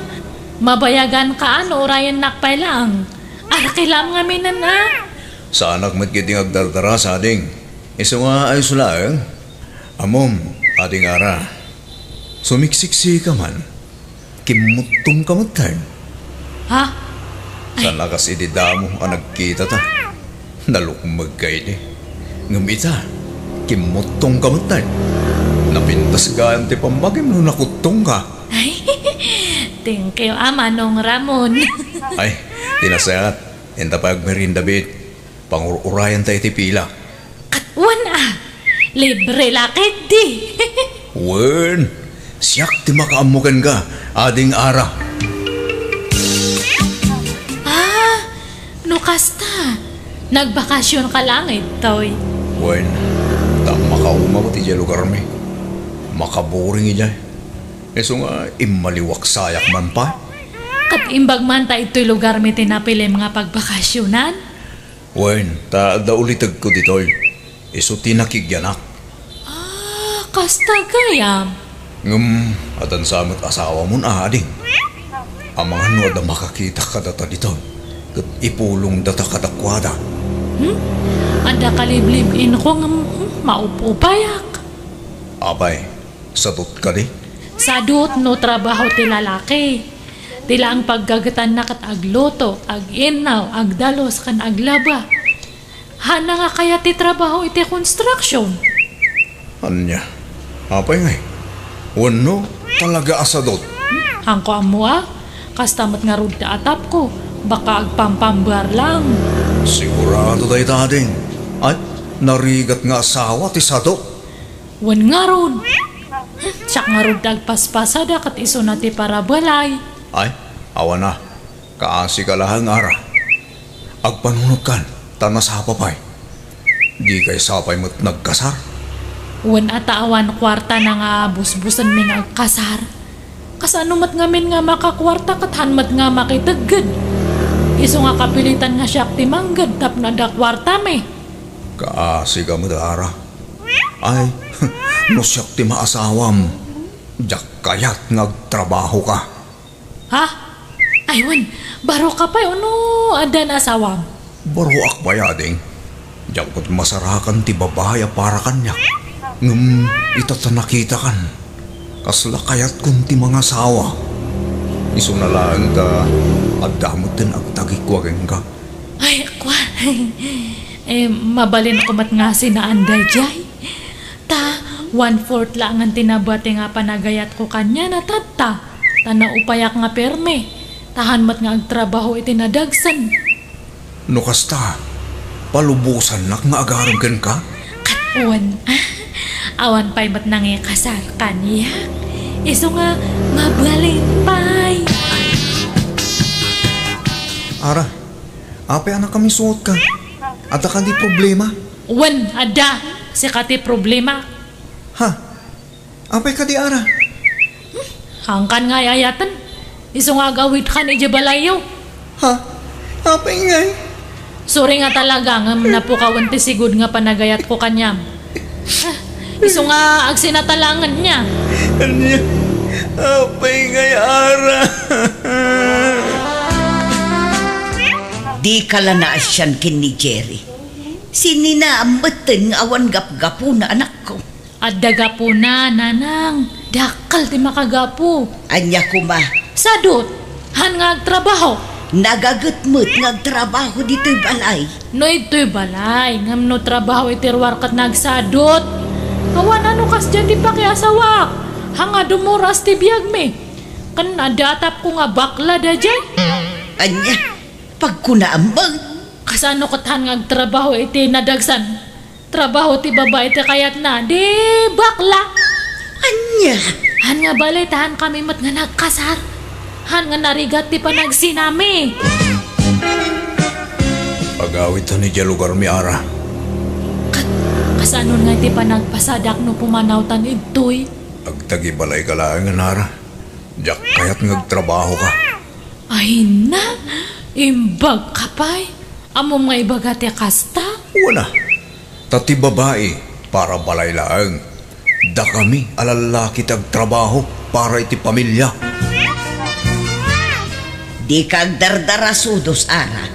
mabayaganka a no urayennak pay laeng. Arkilam ngaminen a. Saanak met ketdi nga agdardarasa, ading. Isu nga ayos laeng. Ammom, ading Ara, sumiksiksika man. Kimmuttongka metten. Ha? Ay. Saan a kas idi damo a nagkitata. Nalukmegka idi. Ngem ita, kimmuttongka metten. Napintas gayam ti pammagim no nakuttongka. Ay, thank you, a, Manong Ramon. Ay, ti nasayaat, inta pay agmerienda biit. Pangur-urayanta iti pila. Ket wen a, libre la ketdi. Wen, siak ti makaammo kenka, ading Ara. Ah, no kasta, nagbakasionka laeng ditoy? Wen, ta makauma met idiay lugarmi. Makaburing idiay. Isu nga immaliwak sayak man pay. Ket imbag man ta ditoy lugarmi ti napilim nga pagbakasionan? Wen, ta adda ulitegko ditoy. Isu ti nakigianak. Ah, kasta gayam. Ngem, adda sa met asawamon, ading. Amangan no adda makakitak kadata ditoy, ket ipulongdata kadakuada. Hmm? Adda kaliblib-inko ngem, hmm, maup-upayak. Apay, sadot kadi? Sadot no trabaho ti lalaki. Ti laeng paggagetanna ket agluto, ag-innaw, agdalus, ken aglaba. Haanna nga kayat ti trabaho iti construction. Ania? Apay ngay? Wenno, talaga a sadot? Haanko ammo a. Kasta met ngarud ti atapko. Baka agpampambar lang. Sigurado dayta, ading. Ay, narigat nga asawa ti sadot. Wen ngarud. Siak ngarud ti agpaspasada ket isuna ti parabalay. Ay, awan a. Kaasika laeng, Ara. Agpanunotkan, ta nasapa pay. Dikay sapay met nagkasar. Wen a ta awan kuartana nga busbusenmi nga agkasar. Kasano met ngamin nga makakuarta ket han met nga makitegged? Isu nga kapilitan nga siak ti mangged tapno adda kuartami. Kaasika met, Ara. Ay, no siak ti maasawam, diak kayat nga agtrabahoka. Ha? Ay, wen, baroka pay wenno addan asawam? Baroak pay, ading. Diak met masarakan ti babai a para kaniak. Ngem ita ta nakitakan, kasla kayatkon ti mangasawa. Isuna laeng ta adda metten agtagikua kenka. Ay, kua. Eh, mabalinko met nga sinaan daydiay. Ta, one-fourth laengen ti nabati nga panagayatko kaniana tatta. Ta naupayak nga permi. Ta han met nga agtrabaho iti nadagsen. No kasta, palubosannak nga agarem kenka? Ket wen, ah, Awan pay met nangikasar kaniak. Isu nga mabalin pay. Ara, apay a nakamisungot ka? Adda kadi problema? Wen, adda. Sika ti problema. Ha? Apay kadi, Ara? Haankan nga ay-ayaten. Isu nga agawidkan idiay balayyo. Ha? Apay ngay? Sorry nga talaga ngem napukawen ti sigud nga panagayatko kaniam. Ah, isu nga agsinatalangen niya. Ania? Apay ngay, Ara? Dika la naasian ken ni Jerry. Sininaam metten nga awan gapgapuna, anakko. Adda gapuna, nanang. Dakkel ti makagapu. Ania koma? Sadut. Haan nga agtrabaho. Nagaget met nga agtrabaho ditoy balay. No ditoy balay, ngem no trabaho iti ruar ket nagsadut. Awan a no kasdiay ti pakiasawaak. Haan nga dumuras ti biagmi. Ken adda atapko nga bakla daydiay. Ania? Pagkunaam met? Kasano ket haan nga agtrabaho iti nadagsan? Trabaho ti babai ti kayatna, di bakla. Ania? Haan nga balay ta haankami met nga nagkasar. Haan nga narigat ti panagsinami. Agawidtan idiay lugarmi, Ara. Kat-, kasano nga iti panagpasadak no pumanawtan idtoy? Agtagibalayka laengen, Ara. Diak kayat nga agtrabahoka. Ay na, imbagka pay. Ammom nga ibaga ti kasta? Wen a. Ta ti babai, para balay laeng. Dakami a lallaki ti agtrabaho para iti pamilia. Dika agdardarasudos, Ara.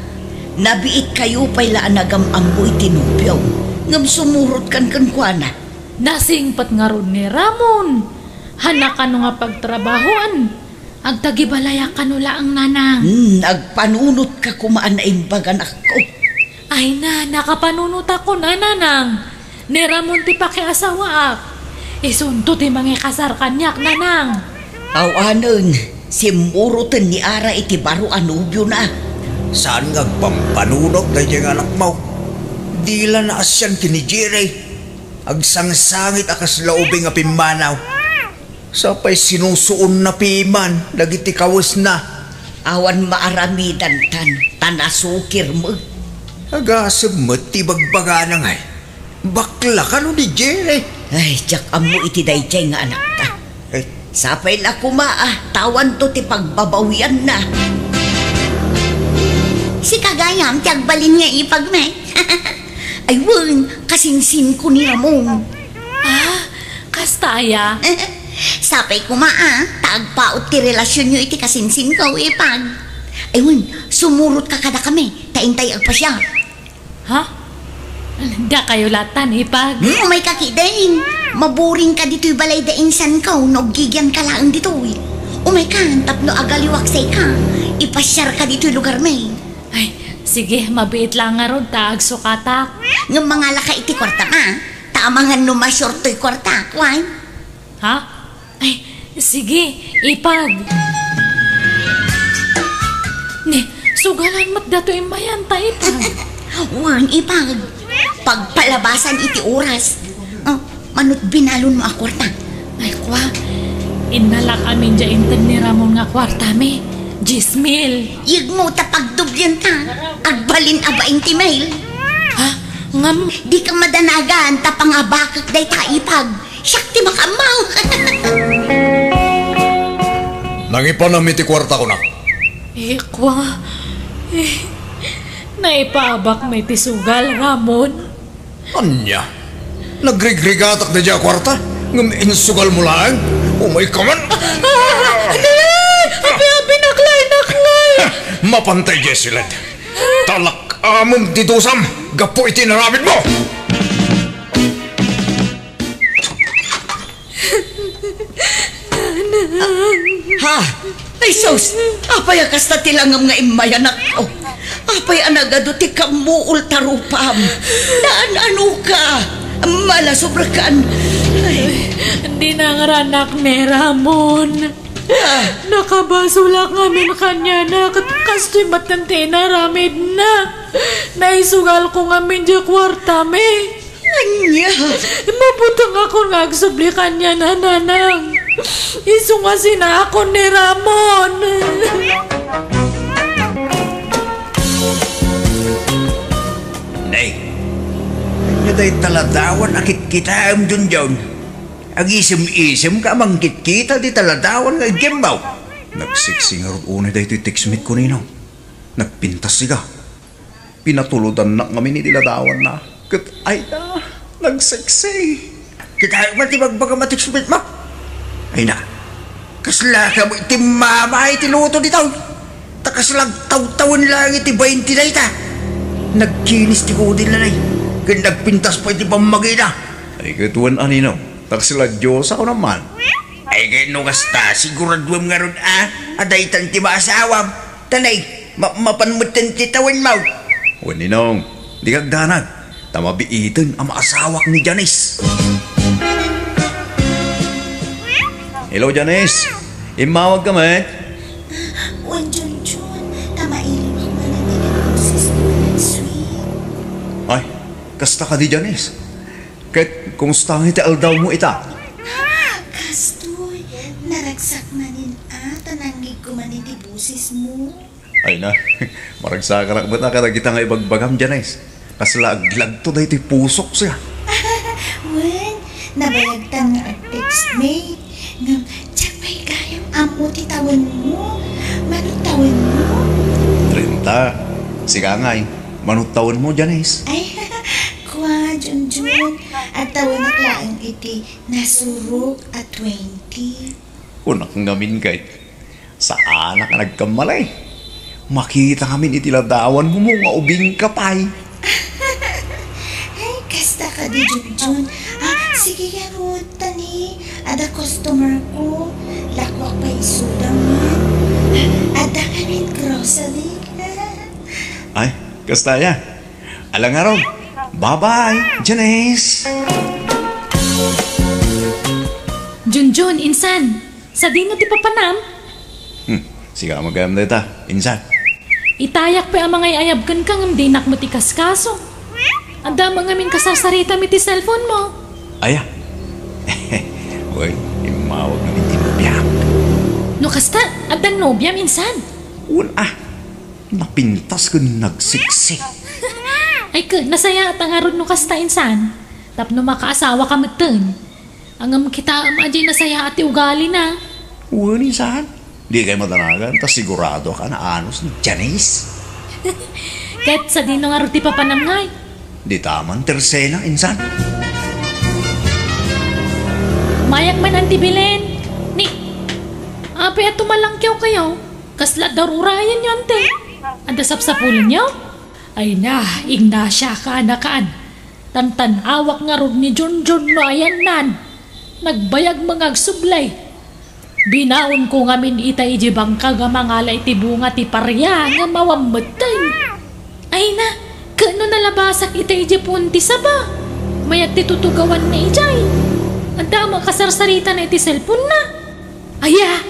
Nabiitkayo pay la a nagam-ammo iti nobiom, ngem sumurotkan kenkuana. Nasingpet ngarud ni Ramon. Haan a kano nga pagtrabahoan. Agtagibalayak kano laeng, nanang. Hmm, agpanunotka koma a naimbag, anakko. Ay na, nakapanunotakon a, nanang. Ni Ramon ti pakiasawaak. Isunto ti mangikasar kaniak, nanang. Awanen, simmuroten ni Ara iti baro a nobiona. Saan nga agpampanunot daydiay nga anakmo? Di la naasian ken ni Jerry. Agsangsangit a kasla ubing a pimmanaw. Sapay sinusuonna piman dagiti kawesna. Awan maaramidantan, ta nasukir met. Agasem met ti bagbagana ngay. Bakla kano ni Jerry? Ay, diak ammo iti daydiay nga anakta. Eh. Sapay la koma a, ta awanto ti pagbabawianna. Sika gayam ti agbalin nga ipagmi. Ay wen, kasinsinko ni Ramon. Ah, kasta aya? Sapay koma a, ta agpaut ti relasionyo iti kasinsinko, ipag. Ay wen, sumurotka kadakami, ta intay agpasiar. Ha? Dakayo latan, ipag? Hmm, umayka ketdin. Maburingka ditoy balay da insanko no aggigianka laeng ditoy. Umaykan tapno agaliwak sika. Ipasiarka ditoy lugarmi. Ay, sige, mabiit la ngarud ta agsukatak. Ngem mangalaka iti kuartam a, ta amangan no masiortoy kuartak, wen? Ha? Ay, sige, ipag. Ne, sugalan met datoy immayanta, ipag. Wen, ipag. Pagpalabasan iti oras. Oh, manut binalonmo a kuarta. Ay, kua. Innalak amin dia inted ni Ramon nga kuartami. Dies mil. Yegmo ta pagdoblianta. Agbalin a bainte mil. Ha? Ngem? Dika madanagan ta pangabakek dayta, ipag. Siak ti makaammo. Nangipanam iti kuarta, kunak. Eh, kua. Eh, naipaabakmi ti sugal, Ramon. Ania? Nagrigrigatak daydiay a kuarta, ngem insugalmo laeng? Umayka man! Ah! Dali! Abi, abi, naklay, naklay! Mapantay, Jessilyn. Talak-amom ti dusam gapu iti inaramidmo! Ha? Ay, sus! Apay a kasta ti langam nga immayanak? Oh, apay a nagadu ti kammuol ta rupam? Naan-ano ka? Malasobrakan. Ay. Dinangranak ni Ramon. Ah. Nakabasolak ngamin kaniana, ket kastoy met ti inaramidna. Naisugalko ngamin diay kuartami. Ania? Mabutengakon nga agsubli kaniana, nanang. Isu nga sinakon ni Ramon. Nay, ania dayta ladawan a kitkitaem, Junjun? Agisem-isemka a mangkitkita dita ladawan nga iggemmaw. Nagseksi ngarud unay daytoy textmate ko, Ninong. Nagpintas siga. Pinatulodannak ngamin iti ladawanna. Ket ayna, nagseksi. Kitaem ti bagbagam a textmate mo. Ayna, kasla ka mo iti mama iti luto ditoy. Ta kasla agtawtawen laeng iti bainti dayta. Nagkinis ti kudilna, nay. Ket nagpintas pay ti pammagina. Ay, ket wen a, Ninong. Ta kasla Dios a kunam man. Ay, ket no kasta, siguraduem ngarud a, a daytan ti maasawam. Ta nay, ma-, mapan metten ti tawenmo. Wen, Ninong, dika agdanag, ta mabiiten a maasawak ni Janice. Hello, Janice. Immawagka met? Wen, Junjun, ta mailimek manen ti boses mo, sweet. Ay, kasta kadi, Janice? Ket kumusta nga iti aldawmo ita? Kastoy, naragsak manen a, ta nanggigko manen ti bosesmo. Ayna, maragsakanak met a kadagita nga ibagbagam, Janice. Kasla aglagto daytoy pusok siya. Wen, nabayagtan nga ag-textmate. Ngem, diak pay gayam ammo ti tawenmo. Mano tawenmo? Treinta. Sika ngay, mano tawenmo, Janice? Ay, kua, Junjun. Agtawenak laeng iti nasurok a twenty. Kunak ngamin ket, saanak a nagkammalay. Makita ngamin iti ladawanmo nga ubingka pay. Ay, kasta kadi, Junjun. Ah, sige, ngarud, ta ni, adda customer ko. Lakwak pay isuda man. Adda kami grocery. Ay, kasta ya. Ala ngarud. Bye-bye, Janice. Junjun, insan, sadino ti papanam? Hmm, sika met gayam dayta, insan. Itayak pay a mangay-ayab kenka ngem dinak met ikaskaso. Adda met ngamin kasarsaritam iti cellphone mo. Aya. Wen, immawag ngamin ti nobiak. No kasta, addan nobiam, insan? Wen a. Napintas ken nagseksi. Ay, ket nasayaat ngarud no kasta, insan. Tapno makaasawaka metten. Ngem kitaem a diay nasayaat ti ugalina. Wen, insan. Dikay madanagan, ta siguradoak a naanos ni Janice. Ket sadino ngarud ti papanam ngay? Dita man ti Rosena, insan. Mayak man, Auntie Belen. Ni, apay a tumalangkewkayo? Kasla darurayenyo, Auntie? Adda sapsapulenyo? Ayna, Ignacia, kaanakan. Tantan-awak ngarud ni Junjun no ayanna. Nagbayag nga agsubli. Binaonko ngamin ita idiay bangkag a mangala iti bunga ti paria nga awan metten. Ayna, ket no nalabasak ita idiay puon ti saba, mayat ti tutugawanna idiay. Adda met kasarsaritana iti cellphone-na. Aya,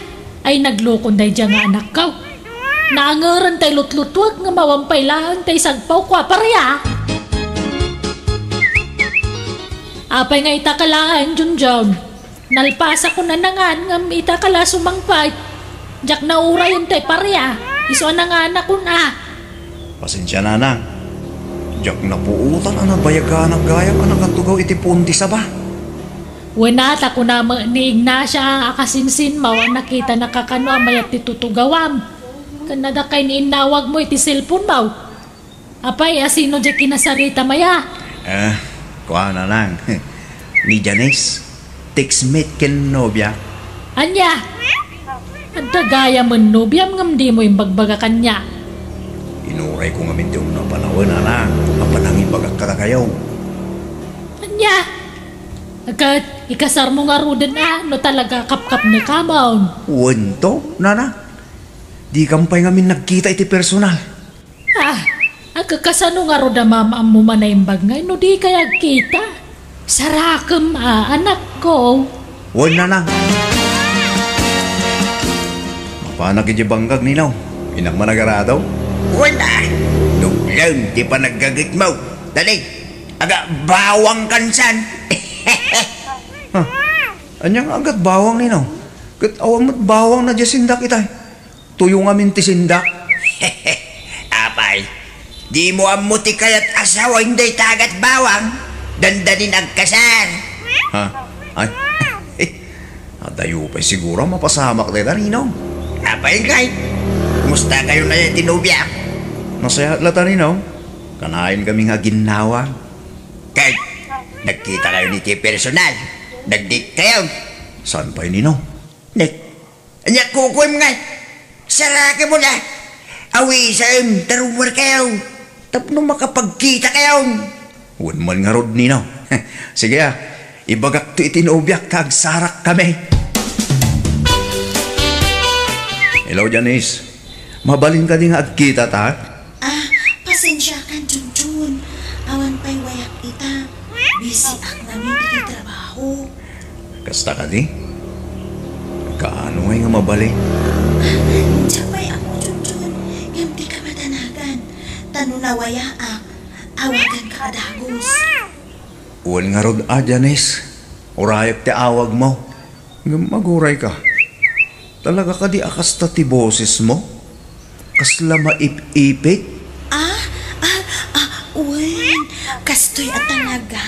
ay naglukon daydiay nga anakko. Naangeren tay lutlutuek nga awan pay laeng tay sagpawko a paria. Apay nga ita ka laeng, Junjun? Nalpasakon a nangan ngem ita ka la sumangpet. Diak naurayen tay paria, isu a nanganakon a. Pasensia, nanang. Diak napuotan a nabayaganak gayam a nakatugaw iti puon ti saba. Wen a, ta kuna met ni Ignacia a kasinsinmaw a nakitanaka kano a mayat ti tutugawam. Ken adda kay ni innawagmo iti cellphone-mo. Apay, asino diay kinasaritam aya? Eh, kuana lang. Ni Janice, textmate ken nobia. Ania? Adda gayamen nobiam ngem dimo imbagbaga kaniak. Inurayko ngamin ti umno a panawen, nanang, a panangibagak kadakayo. Ania? Ket ikasarmo ngaruden a no talaga a kapkapnekamon. Wen to, nanang. Dikam pay ngamin nagkita iti personal. Ah, agkakasano ngarud a maam-ammo man a imbag ngay no dikay agkita? Sarakem a, anakko. Wen, nanang. Mapanak idiay bangkag, Ninong. Innak man agarado? Wen a, nublem ti panaggagetmo. Dali, Aga, bawang kansan. Ha? Ania nga agat bawang, Ninong? Ket awan met bawang na diay sindak itay. Tuyo ngamin ti sindak. Apay, dimo ammo ti kayat asawaen dayta agat bawang? Dandanin agkasar. Ha? Ay. Adayo pay siguro a mapasamak dayta, Ninong. Apay ngay? Kumusta kayo na ti nobia? Nasayaat la ta, Ninong. Kanayon kami nga aginnawa. Kay, nagkita kayo ni ti personal. Nag-date kayo. Saan pay, Ninong? Nek, ania kukuem ngay? Sarake mo na. Awisaem, tarumar kayo. Tapno makapagkita kayo. Wen man ngarud, Ninong. Sige, ah. Ibagak to iti nobiak ta agsarak kami. Hello, Janice. Mabalin kadi nga agkita ta? Ah, pasensiakan, Junjun. Awan pay wayak ita. Busy ak ngamin iti trabaho. Kasta kadi? Kaano ngay nga mabalin? Ah, diak pay ammo, Junjun. Ngem dika madanagan. Ta no nawayaak, awaganka a dagus. Wen ngarud a, Janice. Urayak ti awagmo. Ngem agurayka. Talaga kadi a kasta ti bosesmo? Kasla maip-ipit? Ah, ah, ah, wen, kastoy a talaga.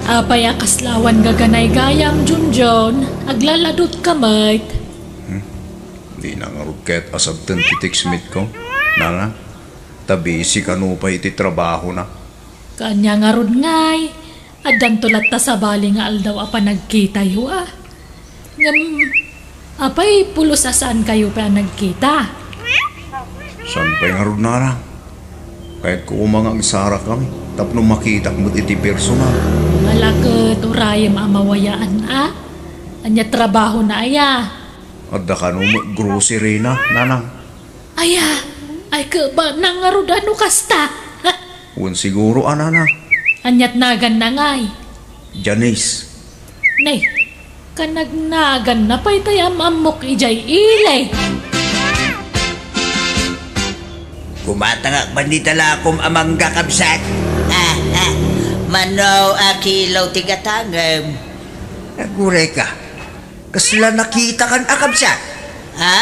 Apay a kasla awan gaganay gayam, Junjun? Aglaladutka met. Hmm? Dina ngarud ket asabten ti text meet ko, Nana. Ta busy kano pay iti trabahona. Kaanya ngarud ngay, addanto latta sabali nga aldaw a panagkitayo, a. Ngem, apay pulos a saan kayo pay a nagkita? Saan pay ngarud, Nana? Kayatko koma nga agsarak kami tapno makitak met iti personal. Ala ket urayem a mawayaan, a? Ania trabahona aya? Adda kano met grocery na, Nanang. Aya, ay, kebana ngarud a no kasta. Wen siguro a, Nanang. Aniat naganna ngay? Janice. Nay, kanagnaganna pay tay am-ammok idiay ili. Kumatangak man ni talakom a mangga, kabsat. Mano a kilo ti gatangem? Aguray ka. Kasla nakitakan a kabsat? Ha?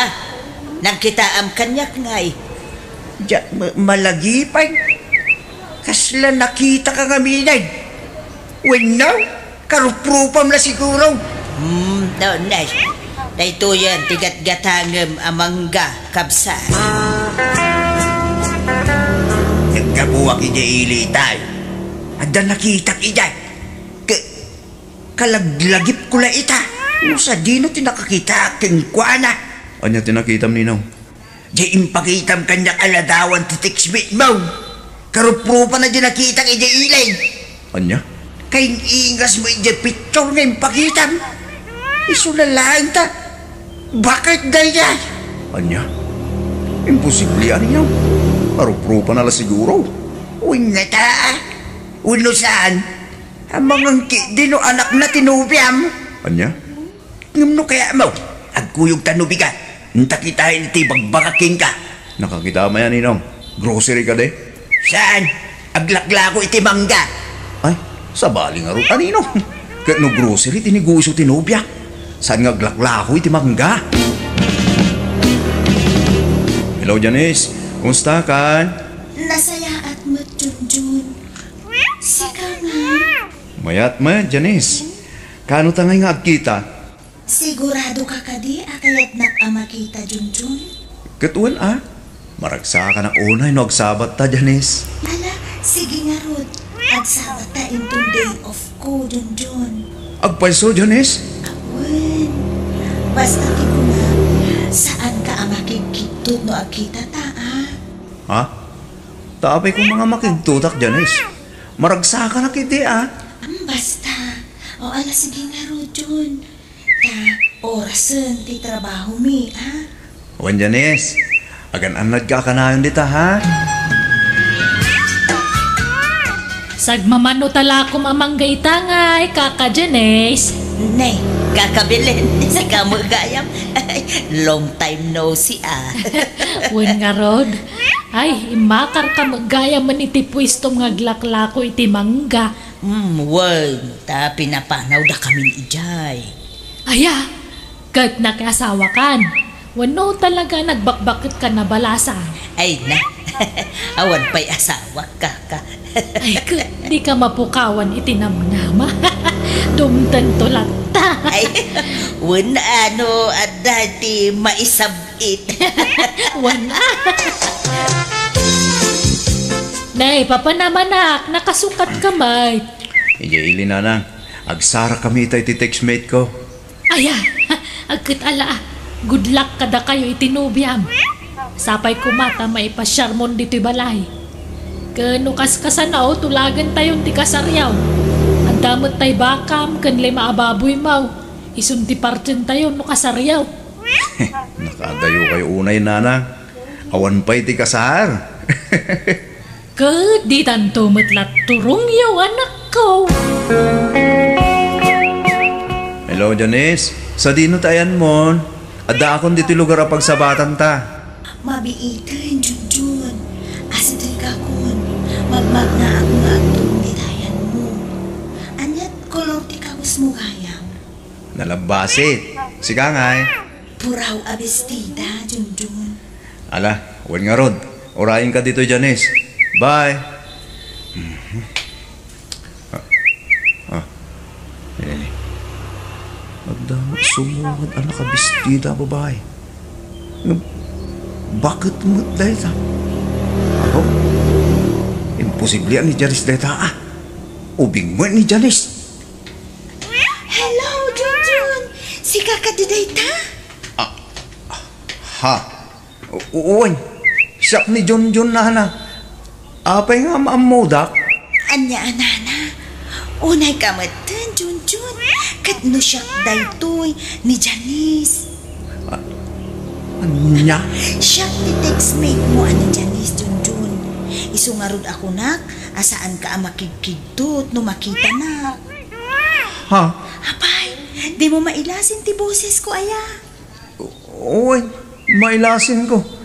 Nagkitaam kaniak ngay? Diak ma-, malagipay. Kasla nakitaka ngamin ay? Wenno, karuprupam la siguro. Hmm, no, nay. Daytoyen ti gatgatangem a mangga, kabsat. Naggapuak idiay ili tay. Adda nakitak idiay. Ke-, Kalaglagipko la ita. No sadino ti nakakitaak kenkuana. Ania ti nakitam, Ninong? Diay impakitam kaniak a ladawan ti text meet mo. Karuprupana diay nakitak idiay ili. Ania? Kaing-ingas mo idiay picture nga impakitam. Isu na laeng ta. Bakit daydiay? Ania? Imposible a, Ninong. Karuprupana la siguro. Wenno ta. Wenno saan? Amangan ketdi no anakna ti nobiam. Ania? Ngem no kayatmo, agkuyogta no bigat. Inta kitaen iti bagbagak kenka. Nakakita mayan, Ninong. Grocery kadi? Saan? Aglaklako iti mangga. Ay, sabali ngarud a, Ninong. Ket no grocery ti negosio ti nobiak, saan nga aglaklako iti mangga? Hello, Janice. Kumusta kan? Nasayaat met, Junjun. Sika nga. Mayat met, Janice. Kaano ta ngay nga agkita? Sigurado ka kadi a kayatnak a makita, Junjun? Ket wen a. Maragsakanak unay no agsabatta, Janice. Ala, sige ngarud. Agsabatta inton day off ko, Junjun. Agpayso, Janice? Awen. Basta ti kuna, saanka a makigkidtot no agkitata, a? Ha? Ta apay koma nga makigtotak, Janice? Maragsakanak idi, a? Am, basta. O, ala, sige ngarud, Jun. Ta orasen ti trabahomi, a? Wen, Janice. Agan-annadka a kanayon dita, ha? Sagmamano talakom a mangga ita ngay, Kaka Janice. Ne, Kaka Belen, sika met gayam. Long time no see, ah. Wen ngarud. Ay, immakarka met gayam iti puestom nga aglaklako iti mangga. Hmm, wen, ta pinapanawdakamin idiay. Aya, ket nakiasawakan. Wenno talaga nagbakbaketkan a balasang? Ay na, awan pay asawak, kaka. Ay, ket dika mapukawan iti namnama. Dumtento latta. Ay, wen, ano, adda ti maisab-it. Wen, ah. Nay, papanamanak, nakasukat ka met. Idiay ili, nanang. Agsara kami ita iti textmate ko. Aya, agket ala, good luck kadakayo iti nobiam. Sapay koma ta maipasiarmon ditoy balay. Ken no kaskasano, tulagentayon ti kasariaw. Adda met tay bakam ken lima a babuymo. Isun ti partientayon no kasariaw. Nakaadayokayo unay, nanang. Awan pay ti kasar. Ket ditanto met la turongyo, anakko. Hello, Janice. Sadino ti ayanmon? Addaakon ditoy lugar a pagsabatanta. Mabiiten, Junjun. Asidegakon. Magmagnaak nga agturong dita ayanmo. Aniat kolor ti kawesmo gayam? Nalabbasit. Sika ngay? Puraw a bestida, Junjun. Ala, wen ngarud. Urayenka ditoy, Janice. Bye. Mhm. Ah. Ah. Ayan, eh. Adda met sumungad a nakabestida a babai. Ngem, baket met dayta? Apo, imposible a ni Janice dayta, ah. Ubing met ni Janice. Hello, Junjun! Sika kadi dayta? Ah, ha? U-, wen, siak ni Junjun, nana. Apay nga maammodak? Ania a nana? Unayka metten, Junjun. Ket no siak daytoy, ni Janice. Ah, ania? Siak ti textmate mo a ni Janice, Junjun. Isu ngarud a kunak a saanka a makigkigtot no makitanak. Ha? Apay, dimo mailasin ti bosesko aya? Uy, mailasinko.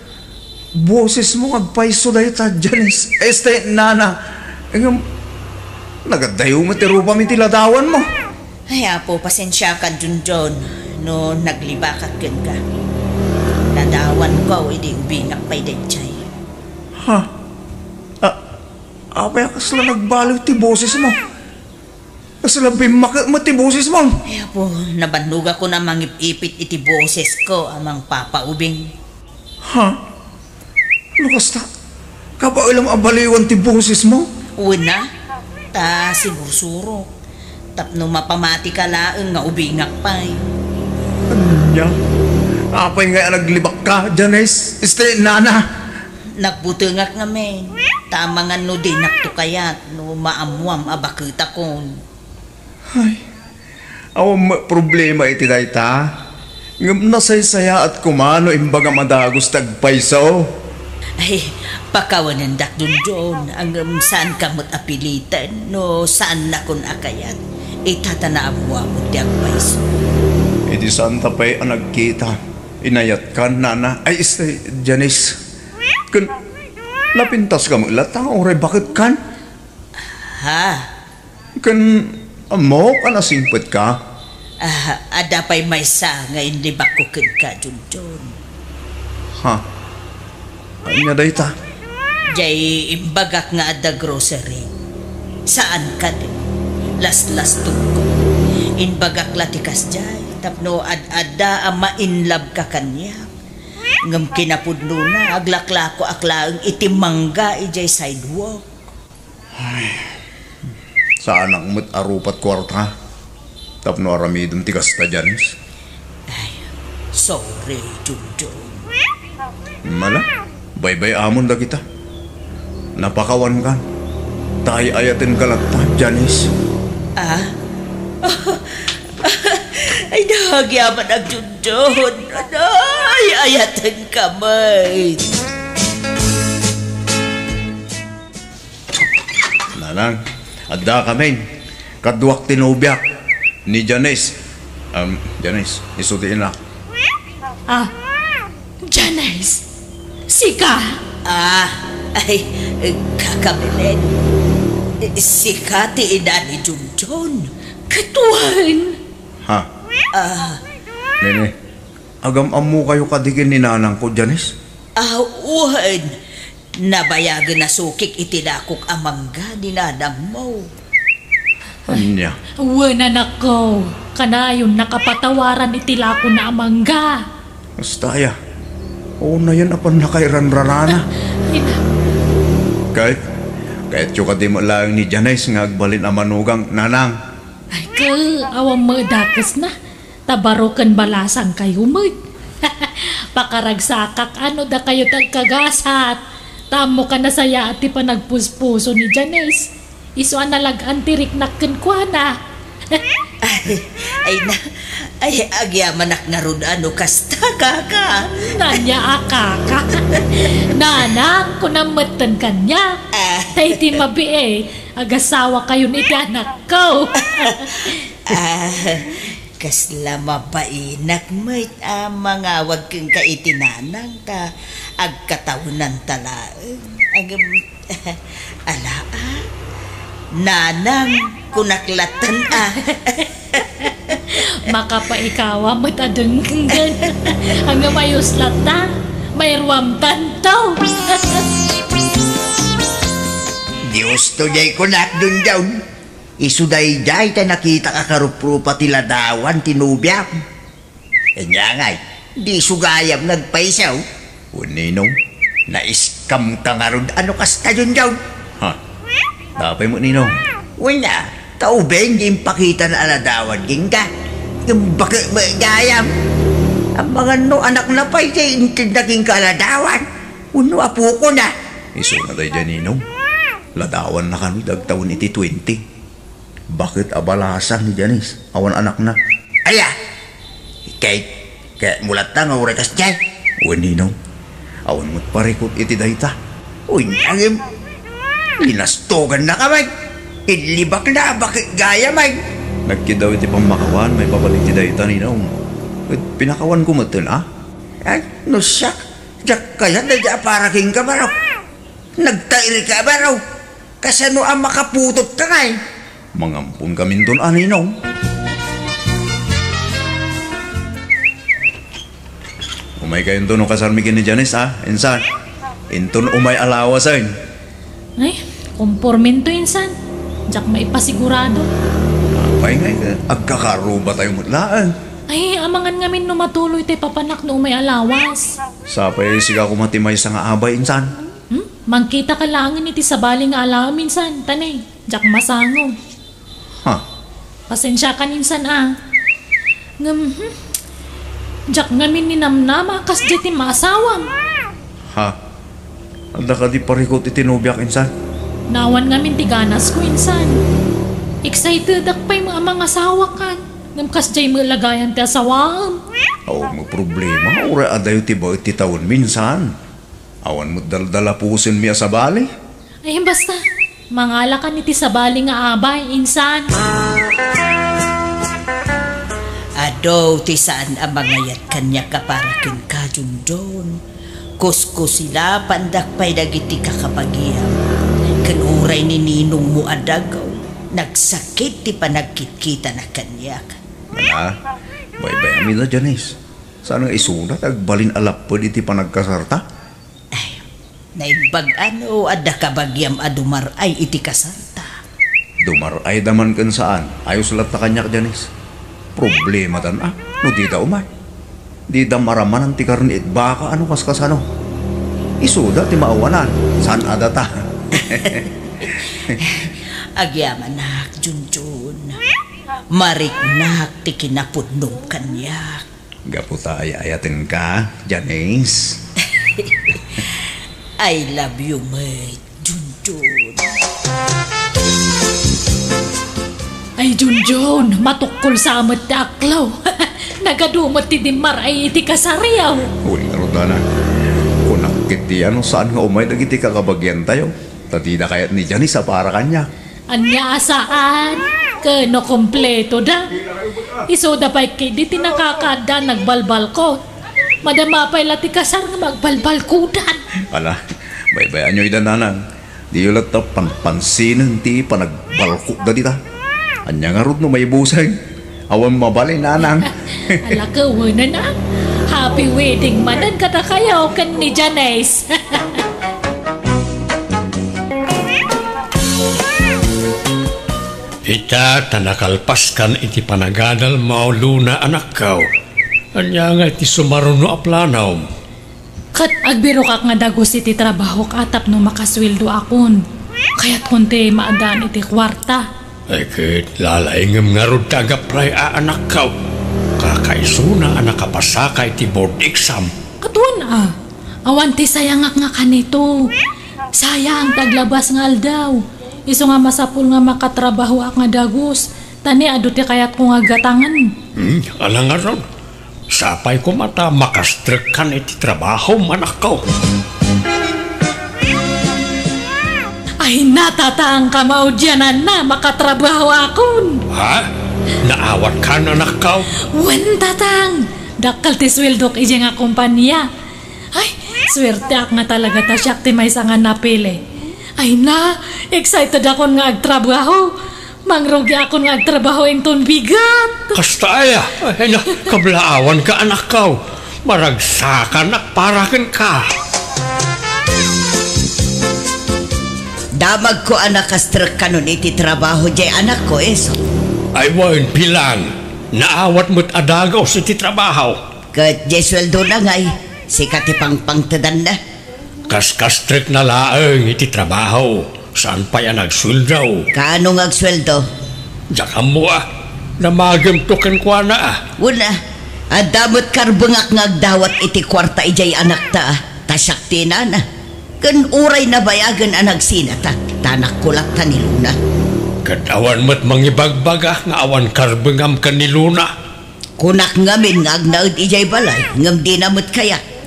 Bosesmo nga agpayso dayta, Janice. Este, nana. Ngem, nagaddayo met ti rupam iti ladawanmo. Ay, Apo, pasensiakan, Junjun, no naglibakak kenka. Ladawanko idi ubingak pay daydiay. Ha? A-, apay a kasla nagbaliw ti bosesmo? Kasla bimmakek met ti bosesmo. Ay, Apo, nabannogakon a mangip-ipit iti bosesko a mangpapaubing. Ha? No kasta, kabaelam a baliwan ti bosesmo? Wen a, ta sinursurok. Tapno mapamatika laeng nga ubingak pay. Ania? Apay ngay a naglibakka, Janice? Este, nana? Nagbutengak ngamin. Ta amangan no dinakto kayat no maammoam a baketakon. Ay, awan met problema iti dayta. Ngem nasaysayaat koma no imbagam a dagus ti agpayso. Ay, pakawanendak, Junjun, ngem saanka met a piliten no saannakon a kayat. Ita ta naammoamon ti agpayso. Idi saanta pay a nagkita, inayatkan, nana. Ay, este, Janice. Ken napintaska met latta, uray baketkan? Ha? Ken ammok a nasingpetka? Ah, adda pay maysa nga inlibakko kenka, Junjun. Ha? Ania dayta? Jay imbagak nga adda grocery. Saan kadi? Laslastogko. Inbagak la ti kasjay tapno ad-adda a ma-inlove ka kaniak. Ngem kinapudnona, aglaklakoak laeng iti mangga idiay sidewalk. Ay, saanak met a rupat kuarta tapno aramidem ti kasta, Janice. Ay, sorry, Junjun. Mala, baybay-amon dagita. Napakawankan. Ta ay-ayatenka latta, Janice. Ah? Ay, nagyaman, Junjun. Ay, ayatenka met. Nanang, adda kami. Kaduak ti nobiak, ni Janice. Um, Janice, isu ti ina. Ah, Janice, sika? Ah, ay, Kaka Belen. Sika ti ina ni Junjun. Ket wen. Ha? Ah. Nene, agam-ammokayo kadi ken ni nanangko, Janice? Ah, wen. Nabayagen a sukik iti lakok a mangga ni nanangmo. Ania? Wen, anakko. Kanayon a kapatawaran iti lakona a mangga. Kasta aya. Unayen a pannakairanrarana. Ina. Ket, kayatyo kadi met laeng ni Janice nga agbalin a manugang, nanang? Ay, ket, awan met dakesna. Ta baro ken balasangkayo met. Pakaragsakak a no dakayo ti agkagasat. Ta ammoka a nasayaat ti panagpuspuso ni Janice. Isu a nalag-an ti riknak kenkuana. Ay, ay na, ay, agyamanak ngarud a no kasta, kaka. Ania a kaka? Nanang, kunam metten kaniak. Ah. Ta iti mabiit, agasawakayon iti anakko. Ah, kasla mabainak met a mangawag kenka iti nanang ta agkatawnanta laeng. Agem, ala, a? Nanang, kunak latta, a. Makapaikawa met a denggen. Agem, ayos latta. Mairuamtanto. Diosto diay kunak, Dundon. Isu daydiay ta nakitak a karuprupa ti ladawan ti nobiam. Ania ngay, di isu gayam nga agpaisaw? Wen, Ninong. Naiskamka ngarud a no kasta, Dundon. Ha? Apay met, Ninong? Wen a, ta ubing di impakitana a ladawan kenka. Ngem baket met gayam. Amangan no anakna pay ti intedna kenka a ladawan. Wenno apokona. Isuna daydiay, Ninong. Ladawanna kano idi agtawen iti twenty. Baket a balasang ni Janice, awan anakna. Aya! Kay, kayatmo latta nga uray kasdiay? Wen, Ninong. Awan met parikut iti dayta. Uy, ngem, linastogannaka met. Inlibakna a baket gayam met. Nagkiddaw iti pammakawan maipapan iti dayta, Ninong. Ket pinakawanko metten, a? Ay, no siak, diak kayat daydi a para kenka, baro. Nagtairika, baro. Kasano a makaputotka ngay? Mangamponkaminton a, Ninong. Umaykayonto no kasarmi ken ni Janice, a, insan. Inton umay a lawasen. Ay, kompormento, insan. Diak maipasigurado. Apay ngay, agkakarubatayo met laeng. Ay, amangan ngamin no matuloy ti papanak no umay a lawas. Sapay sika koma ti maysa nga abay, insan. Hmm? Mangkitaka laengen iti sabali nga alaem, insan, ta ne, diak masango. Ha? Pasensiakan, insan, a. Ngem, hmm, diak ngamin ninamnama a kasdiay ti maasawam. Ha? Adda kadi parikut iti nobiak, insan? Naawan ngamin ti ganasko, insan. Excitedak pay a mangasawakan. Ngem kasdiay met la gayam ti asawaem. Awan met problema, uray adayo ti baet ti tawenmi, insan. Awan met daldalapusenmi a sabali. Ay, basta, mangalakan iti sabali nga abay, insan. Adu ti saan a mangayat kaniak a para kenka, Junjun. Kuskusilapandak pay dagiti kakabagiam. Ken uray ni ninongmo a dagew, nagsakit ti panagkitkitana kaniak. Mana, baybay-ami da, Janice. Saan nga isuna ti agbalin a lapped iti panagkasarta? Ay, naimbag a no adda kabagiam a dumar-ay iti kasarta. Dumar-ay da man ken saan, ayos latta kaniak, Janice. Problematan a, no dida umay. Dida maramanan ti karne it baka a no kaskasano. Isuda ti maawanan, saan a data. Agyamanak, Junjun. Mariknak ti kinapudnom kaniak. Gapu ta ay-ayatenka, Janice. I love you met, Junjun. Ay, Junjun, matukkol sa met ti aklaw. Nagadu met ti dimmar-ay iti kasariaw. Uy, ngarud, anak. Kunak ketdi a no saan nga umay dagiti kakabagiantayo. Ta dida kayat ni Janice a para kaniak. Ania a saan? Ket no kumpleto da, isuda pay ketdi ti nakakaadda nagbalbalkot. Madama pay la ti kasar nga magbalbalkudan. Ala, baybay-anyo ida, nanang. Diyo latta panpansinen ti panagbalkotda dita. Ania ngarud no maibuseng? Awan mabalin, nanang. Ala, kawanen a. Happy wedding manen kadakayo ken ni Janice. Ita ta nakalpaskan iti panagadalmo, Luna, anakko. Ania ngay ti sumaruno a planom? Ket agbirokak nga dagus iti trabahok a tapno makasueldoakon. Kayatkon ti maadaan iti kuarta. Ay, ket lalaingem ngarud ti ag-apply a, anakko. Kakaisuna a nakapasaka iti board exam. Ket wen a, awan ti sayangak nga kanito. Sayang ti aglabas nga aldaw. Isu nga masapul nga makatrabahoak nga dagus. Ta ni adu ti kayatko nga gatangen. Hmm, ala ngarud. Sapay koma ta makastrekkan iti trabahom, anakko. Ay, natatang ka maudiananna, makatrabahoakon. Ha? Naawatkan, anakko? Wen, tatang. Dakkel ti sueldok idiay nga kompania. Ay, suerteak nga talaga ta siak ti maysa nga napili. Ay na, excited akon nga agtrabaho. Mangrugiakon nga agtrabaho inton bigat. Kasta aya? Ay na, kablaawanka, anakko. Maragsakanak para kenka. Damagko a nakastrekkanon iti trabaho diay anakko, isu. Ay wen, bilang. Naawat met a dagus iti trabaho. Ket diay sueldona ngay, sika ti pangpangtedanna. Kaskastrekna laeng iti trabaho, saan pay a nagsueldo. Kaano nga agsueldo? Diak ammo a, damagemto kenkuana a. Wen a, adda met karbengak nga agdawat iti kuarta idiay anakta a, ta siak ti inana. Ken uray nabayagen a nagsinata, ta anakko latta ni Luna. Ket awan met mangibagbaga nga awan karbengam ken ni Luna. Kunak ngamin nga agnaed idiay balay, ngem dina met kayat.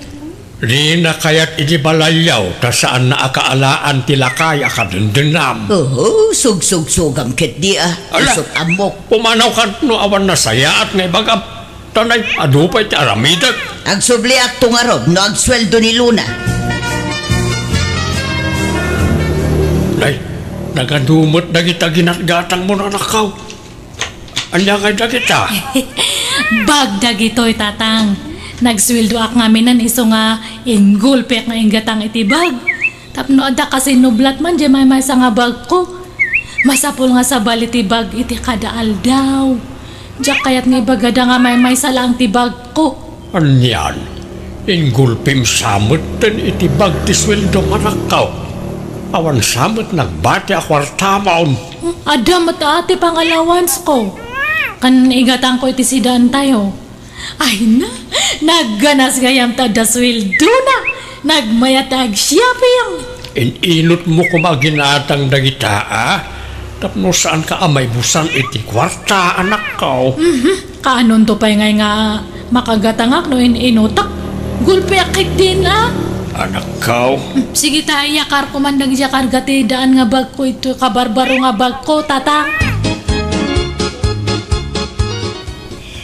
Dina kayat iti balayyo, ta saanna a kaalaan ti lakay a kadendennam. Oho, sugsugsugam ketdi a. Ala, isut' ammok. Pumanawkan no awan nasayaat nga ibagam. Ta nay, adu pay ti aramidek. Agsubliakto ngarud no agsueldo ni Luna. Nay, nagadu met dagita ginatgatangmo, anakko. Ania ngay dagita? Bag dagitoy, tatang. Nagsueldoak ngaminen isu nga inggulpiak nga inggatang iti bag. Tapno adda kasinublat man diay maymaysa nga bagko. Masapul nga sabali ti bag iti kada aldaw. Diak kayat nga ibagada nga maymaysa laeng ti bagko. Anian? Inggulpim sa metten iti bag ti sueldom, anakko. Awan sa met nagbati a kuartamon. Adda met a ti pangalawansko. Ken igatangko iti sidaentayo. Ay na, nagganas gayam ta adda sueldona. Nagmayat ta ag-shopping. In-inutmo koma ginatang dagita a, tapno saanka a maibusan iti kuarta, anakko. Mhm. Kaanonto pay ngay nga makagatangak no in-inutak? Gulpiak ketdin a. Anakko. Sige ta, iyakarko man dagiti karga ti daan nga bagko iti kabarbaro nga bagko, tatang.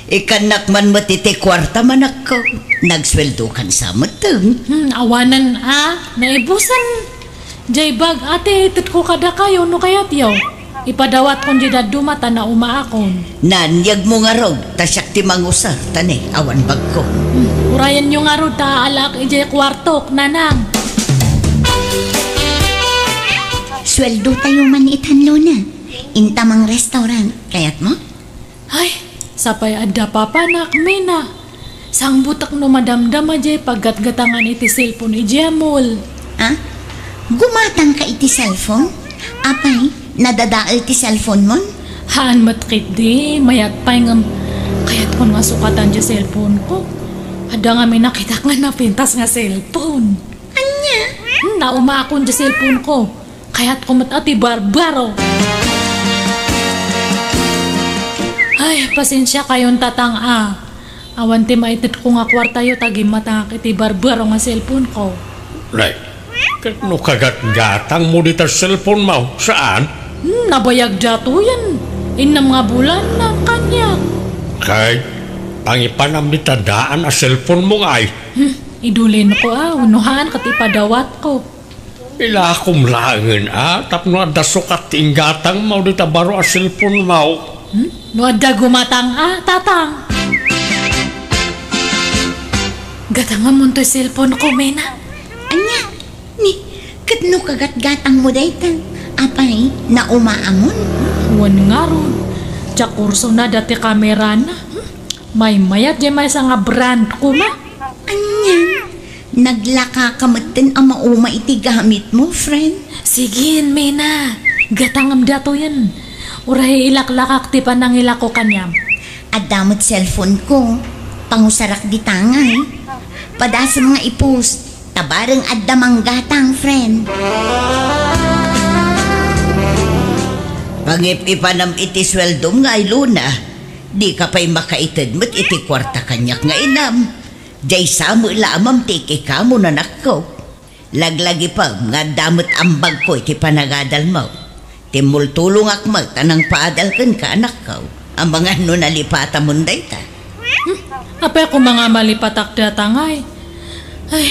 Ikannak man met iti kuarta, anakko. Nagsueldokan sa metten. Hmm, awanen a, naibusan. Jay bag a ti itedko kadakayo no kayatyo. Ipadawatkon jay dadduma ta naumaakon. Naan, yegmo ngarud, ta siak ti mangusar, ta ne, awan bagko. Hmm, urayenyo ngarud ta aalaak ijay kuartok, nanang. Sueldotayo man itan, Luna. Inta mangrestaurant, kayatmo? Ay, sapay adda papanak, Mina. Sangbutek no madamdama jay paggatgatangan iti cellphone idiay mall. Ah? Gumatangka iti cellphone? Apay, nadadael ti cellphone mon? Haan met ketdi, mayat pay ngem kayatkon nga sukatan jay cellphone ko. Adda ngamin nakitak nga napintas nga cellphone. Ania? Hmm, naumaakon jay cellphone ko. Kayatko met a ti barbaro. Ay, pasensiakayon, tatang a. Awan ti maitedko nga kuartayo ta gimmatangak iti barbaro nga cellphone ko. Nay, ket no kagatgatangmo dita cellphone mo, saan? Hmm, nabayag datoyen. Innam nga bulan na kaniak. Kay, pangipanam dita daan a cellphone mo ngay. Hmm, idulinko a, wenno haan ket ipadawatko. Ilakom laengen a, tapno adda sukat ti inggatangmo dita baro a cellphone mo. Hmm? No adda gumatang a, tatang. Gatangamon toy cellphone ko, Mena. Ania? Ni, ket no kagatgatangmo dayta, apay, naumaamon? Wen ngarud, diak kursunada ti kamerana. Hmm? Maymayat diay maysa nga brand koma. Anian? Naglaka ka metten a mauma iti gamitmo, friend? Sige, Mena. Gatangem datoyen. Uray ilaklakak ti panangilako kaniam. Adda met cellphone ko. Pangusarak dita ngay. Padasem nga i-post. Ta bareng adda manggatang, friend. Pangip-ipanam iti sueldom ngay, Luna. Dika pay makaited met iti kuarta kaniak nga inam. Diay sa met la a mamtik ikamun, anakko. Laglagipem nga adda met ambagko iti panagadalmo. Timmultulongak met a nangpaadal kenka, anakko. Amangan no nalipatamon dayta. Hmm, apay koma nga malipatak data ngay? Ay,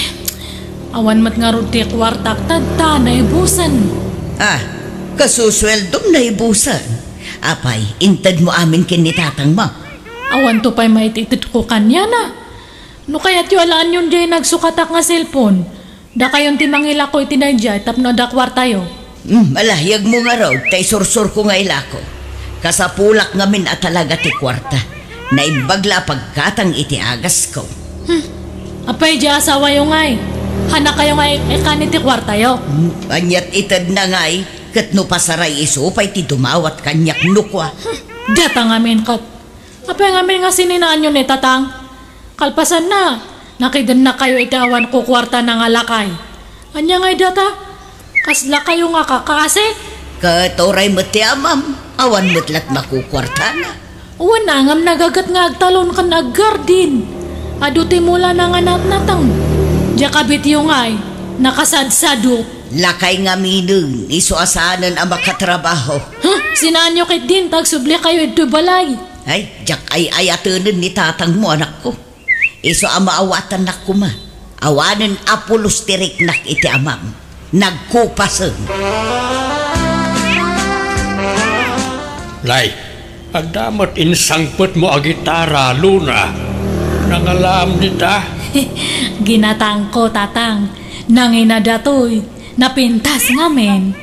awan met ngarud ti kuartak, tadta naibusen. Ah, kasusueldom naibusen. Apay, intedmo amin ken ni tatangmo? Awanto pay maititedko kaniana. No kayatyo alaanyon diay nagsukatak nga cellphone, dakayon ti mangilako iti daydiay tapno adda kuartayo. Hmm, ala, yegmo ngarud ta isursurko nga ilako. Kasapulak ngamin a talaga ti kuarta. Naimbag la a paggatang iti agasko. Hmm. Apay diay asawayo ngay? Hanakayo nga ik-ikan iti kuartayo? Hmm, aniat itedna ngay, ket no pasaray isu pay ti dumawat kaniak no kua. Hmm. Data ngamin ket. Apay ngamin nga sininaanyo ni tatang? Kalpasanna, nakidennakayo iti awan kukuartana nga lakay. Ania ngay data? Kaslakayo nga kakaasi? Ket uray met ti amam, awan met lat makukuartana. Wen, ngem nagaget nga agtalon ken aggardin. Adu ti mulana nga natnateng. Diay kabityo ngay, nakasadsado. Lakay ngaminen, isu a saanen a makatrabaho. Huh? Sinaanyo ketdin ta agsublikayo idtoy balay? Ay, diak ay-ayatenen ni tatangmo, anakko. Isu a maawatannak koma. Awanen a pulos ti riknak iti amam. Nagkupasen. Lay, adda met insangpetmo a gitara, Luna. Nangalaam dita? Ginatangko, tatang. Nangina datoy. Napintas ngamin.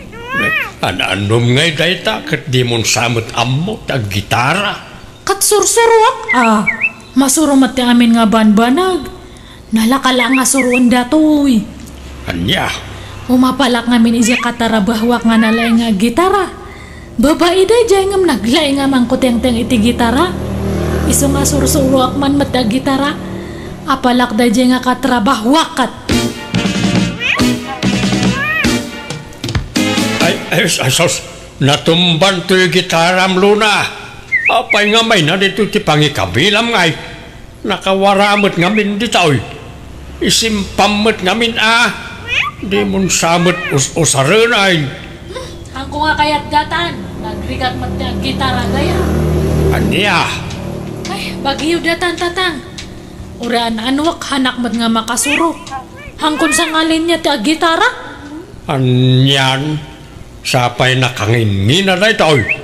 An-annom ngay dayta ket dimon sa met ammo ti aggitara? Ket sursuroak a. Masuro met ti amin nga banbanag. Nalaka la nga suroen datoy. Ania? Umapalak ngamin idiay katarabahuak nga nalaing nga aggitara. Babai daydiay ngem naglaing a mangkutengteng iti gitara. Isu nga sursuroak man met ti aggitara. Apalak daydiay nga katrabahuak ket. Ay, ay, ay, sus, natumban toy gitaram, Luna. Apay nga mayna ditoy ti pangikabilam ngay? Nakawara met ngamin ditoy. Isimpam met ngamin a. Dimon sa met us-usaren ay. Hangko nga kayat datan, nagrigat met ti aggitara gaya. Ania? Ay, bagyo datan, tatang. Uray an-anuak, hanak met nga makasuro. Hangkon sa nga linya ti aggitara? Anian, sapay nakangingina daytoy.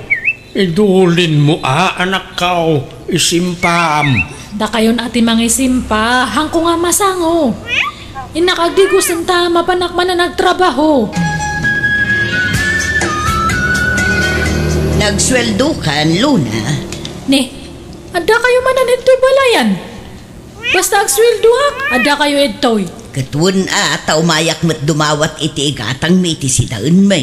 Idulinmo a, anakko, isimpam. Dakayon a ti mangisimpa, hangko nga masango. Innak agdigosen ta mapanak manen agtrabaho. Nagsueldokan, Luna. Ni, adda kayo manen idtoy balayan? Basta agsueldoak, adda kayo idtoy. Ket wen a, ta umayak met dumawat iti igatangmi iti sidaenmi.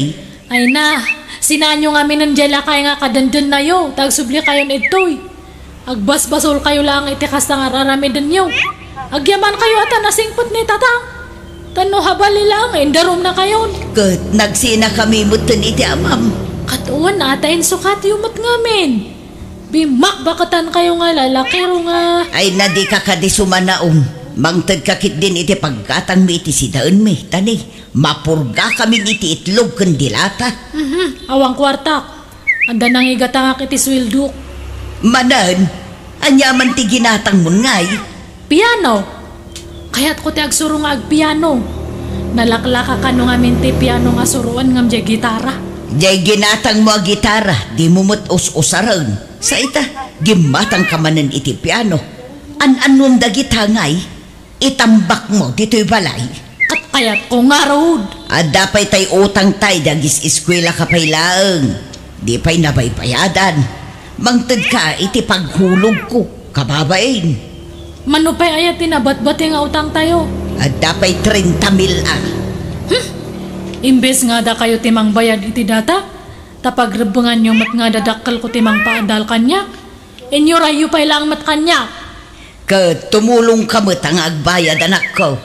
Ay na, sinaanyo ngaminen diay lakay nga kadendennayo, ta agsubli kayon idtoy. Agbasbasolkayo laeng iti kasta nga ar-aramidenyo. Agyamankayo a ta nasingpet ni Tatang. Tano habali laeng, indarumnakayon. Ket nagsinakami metten iti amam. Ket wen a, ta insukatyo met ngamin. Bimakbakatankayo nga lalakiro nga. Ay na, dika kadi sumanaom. Mangtedka ketdin iti paggatangmi iti sidaenmi. Tani, mapurgakamin iti itlog ken dilata. Mhm, awan kuartak. Adda nangigatangak iti sueldok. Manen, ania man ti ginatangmon ngay? Piano. Kayatko ti agsuro nga agpiano. Nalaklaka kano ngamin ti piano nga suroen ngem diay gitara. Diay ginatangmo a gitara, dimo met us-usaren. Sa ita, gimmatangka manen iti piano. An-annuam dagita ngay? Itambakmo ditoy balay. Ket kayatko ngarud. Adda pay tay utangtay, agis-eskuelaka pay laeng. Di pay nabaybayadan. Mangtedka iti paghulogko, kababain. Mano pay aya ti nabatbati nga utangtayo? Adda pay trenta mil a. Hmm. Imbes nga dakayo ti mangbayad iti data, ta pagrebbenganyo met nga dadakkelko ti mangpaadal kaniak, inyurayyo pay laeng met kaniak. Ket tumulongka met a nga agbayad, anakko.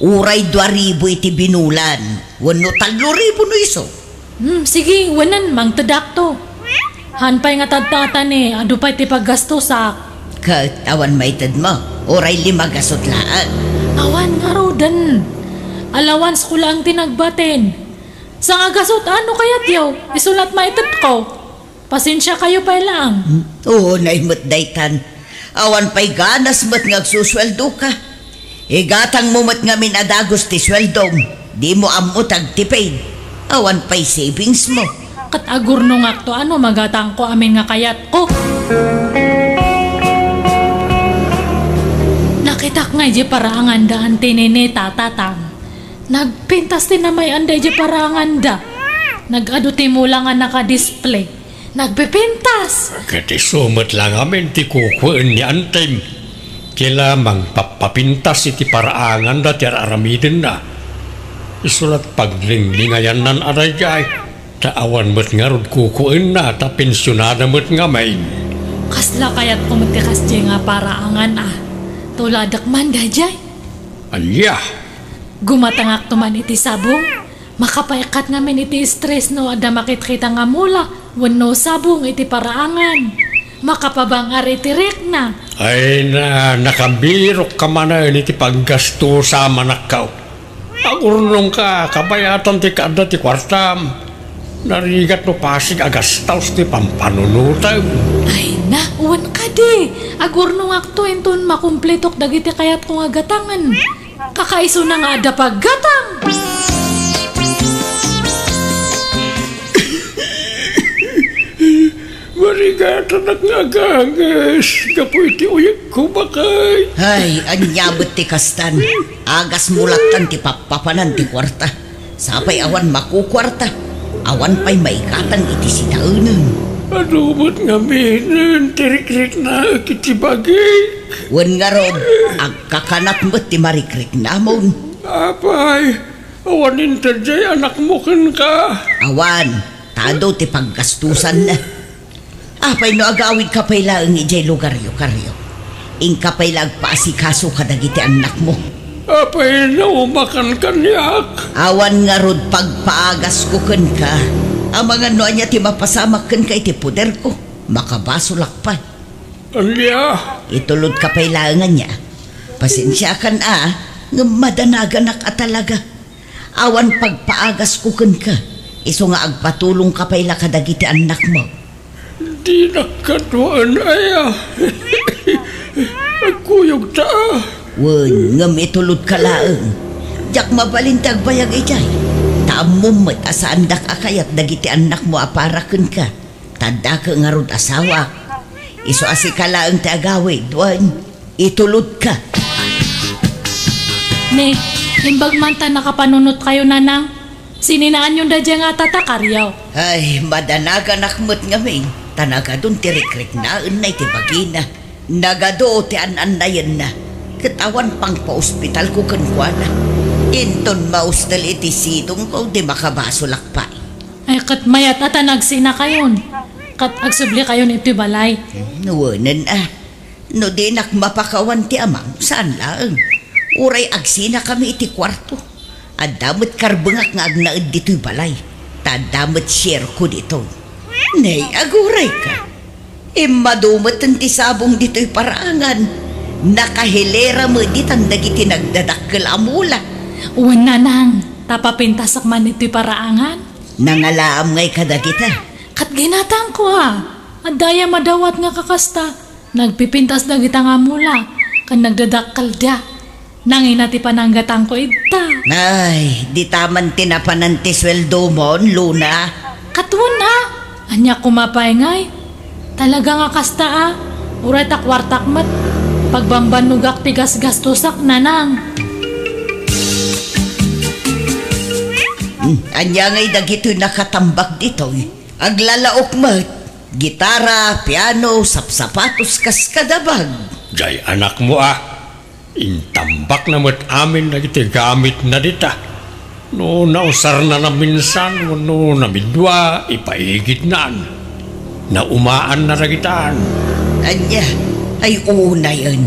Uray dua ribu iti binulan, wenno tallo ribu no isu. Hmm, sige, wenen, mangtedakto. Haan pay nga tadtatan, adu pay ti paggastosak. Ket awan maitedmo, uray lima gasut laeng. Awan ngaruden. Allowance ko laeng ti nagbatin. Sangagasut, ano kayatyo? Isu la't maitedko. Pasensiakayo pay laeng. Hmm? Unay met daytan. Awan pay ganas met nga agsusueldoka. Igatangmo met ngamin a dagus ti sueldom. Dimo ammo ti agtipid. Awan pay savingsmo. Ket agurnongakto a no magatangko amin nga kayatko. Nakitak nga idiay paraanganda Auntie Nene, Tata Tang. Nagpintas ti namay-anda idiay paraanganda. Nag-adu ti mula nga naka-display. Nagpipintas! Ket isu met la ngamin ti kukuen ni Antim. Kila mangpappapintas iti paraanganda ti ar-aramidenna. Isu la't paglinglingayannan a daydiay. Ta awan met ngarud kukuenna ta pensionada met ngamin. Kasla kayatko met ti kasdiay nga paraangan a. Tuladek man daydiay. Ania? Gumatangakto man iti sabong. Makapaikkat ngamin iti stress no adda makitkita nga mula wenno sabong iti paraangan. Makapabang-ar iti rikna. Ay na, nakabirokka manen iti paggastosa, manakkaw. Agurnongka, kabayatan ti kaadda ti kuartam. Narigat no pasig a gastaos ti pampanunotem. Ay na, wen kadi. Agurnongakto inton makumpletok dagiti kayatko nga gatangen. Kakaisuna nga adda paggatang. Marigatanak nga agagas gapu iti uyekko, bakay. Ay, ania met ti kastan? Agasmo lattan ti pappapanan ti kuarta. Sapay awan makukuarta. Awan pay maigatang iti sinaenen. Adu met ngaminen ti rikriknaek iti bagik. Wen ngarud, agkakanat met ti marikriknamon. Apay, awan inted diay anakmo kenka? Awan, ta adu ti paggastusanna. Apay no agawidka pay laeng idiay lugaryo, Kario? Inka pay la agpaasikaso kadagiti annakmo. Apay no umakan kaniak? Awan ngarud pagpaagasko kenka. Amangan no ania ti mapasamak kenka iti poderko. Makabasolak pay. Ania? Itulodka pay laeng ania. Pasensiakan a, ngem madanaganak a talaga. Awan pagpaagasko kenka, isu nga agpatulongka pay la kadagiti annakmo. Dinak kaduaen aya. Agkuyogta a. Wen, ngem itulodka laeng. Diak mabalin ti agbayag idiay. Ta ammom met a saandak a kayat dagiti annakmo a para kenka. Ta adda ngarud asawak. Isu a sika laeng ti agawid, wen, itulodka. Ne, imbag man ta nakapanunotkayo, Nanang. Sininaanyon daydiay nga tata, Kario? Ay, madanaganak met ngamin, ta nagadun ti rikriknaenna iti bagina. Nagadu ti an-annayenna, ket awan pangpaospitalko kenkuana. Inton maustel iti sidongko, di makabasolak pay. Ay, ket mayat a ta nagsinakayon. Ket agsublikayon iti balay. Hmm, wenen a. No dinak mapakawan ti amam, saan laeng. Uray agsinakami iti kuarto. Adda met karbengak nga agnaed ditoy balay. Ta adda met shareko ditoy. Nay, agurayka. Immadu met ti sabong ditoy paraangan. Nakahilera met ditan dagiti nagdadakkel a mula. Wen, Nanang, ta papintasak man itoy paraangan. Nangalaam ngay kadagita. Ket ginatangko a, adda aya madawat nga kakasta, nagpipintas dagita nga mula, ken nagdadakkelda. Nangina ti pananggatangko ita. Ay, dita man ti napanan ti sueldomon, Luna. Ket wen a, ania koma pay ngay? Talaga nga kasta a, uray ta kuartak met. Pagbambannogak ti gasgastosak, nanang. Hmm, ania ngay dagitoy nakatambak ditoy? Aglalaok met. Gitara, piano, sapsapatos, kas kadabag. Jay anakmo a. Intambakna met amin dagiti gamitna dita. No nausarna naminsan wenno namidua, ipaigidnan. Naumaanna dagitan. Ania, ay unayen.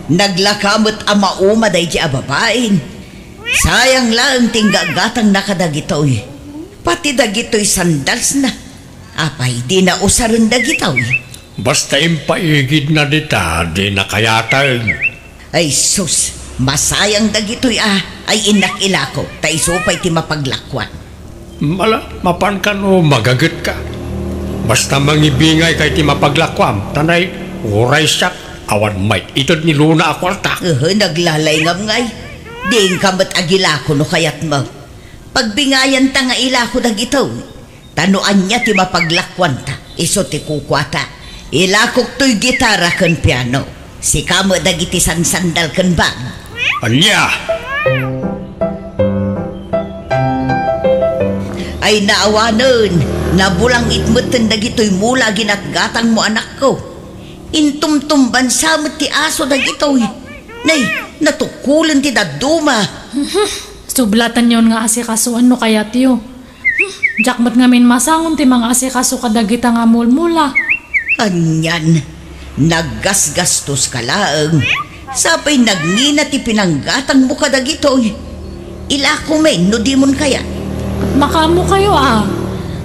Naglaka met a mauma daydi a babain. Sayang laeng ti inggagatangna kadagitoy. Pati dagitoy sandalsna. Apay, dina usaren dagitoy? Basta impaigidna dita, dina kayateg. Ay sus, masayang dagitoy a, ay innak ilako, ta isu pay ti mapaglakuan. Mala, mapanka no magagetka. Basta mangibingayka iti mapaglakuam, ta nay, uray siak, awan may ited ni Luna a kuarta. Uhu, naglalayngam ngay. Diinka met agilako no kayatmo. Pagbingayanta nga ilako dagitoy. Ta no ania ti mapaglakuanta, isu ti kukuata. Ilakok toy gitara ken piano. Sika met dagiti sansandal ken bag. Ania? Ay naawanen, nabulangit metten dagitoy mula ginatgatangmo, anakko. Intumtumbansa met ti aso dagitoy. Nay, natukkolen ti dadduma. Sublatanyon nga asikasuan no kayatyo. Diak met ngamin masangon ti mangaasikaso kadagita nga mulmula. Anian, naggasgastoska laeng. Sapay nagngina ti pinanggatangmo kadagitoy. Ilako men no dimon kayat. Makaammokayo a.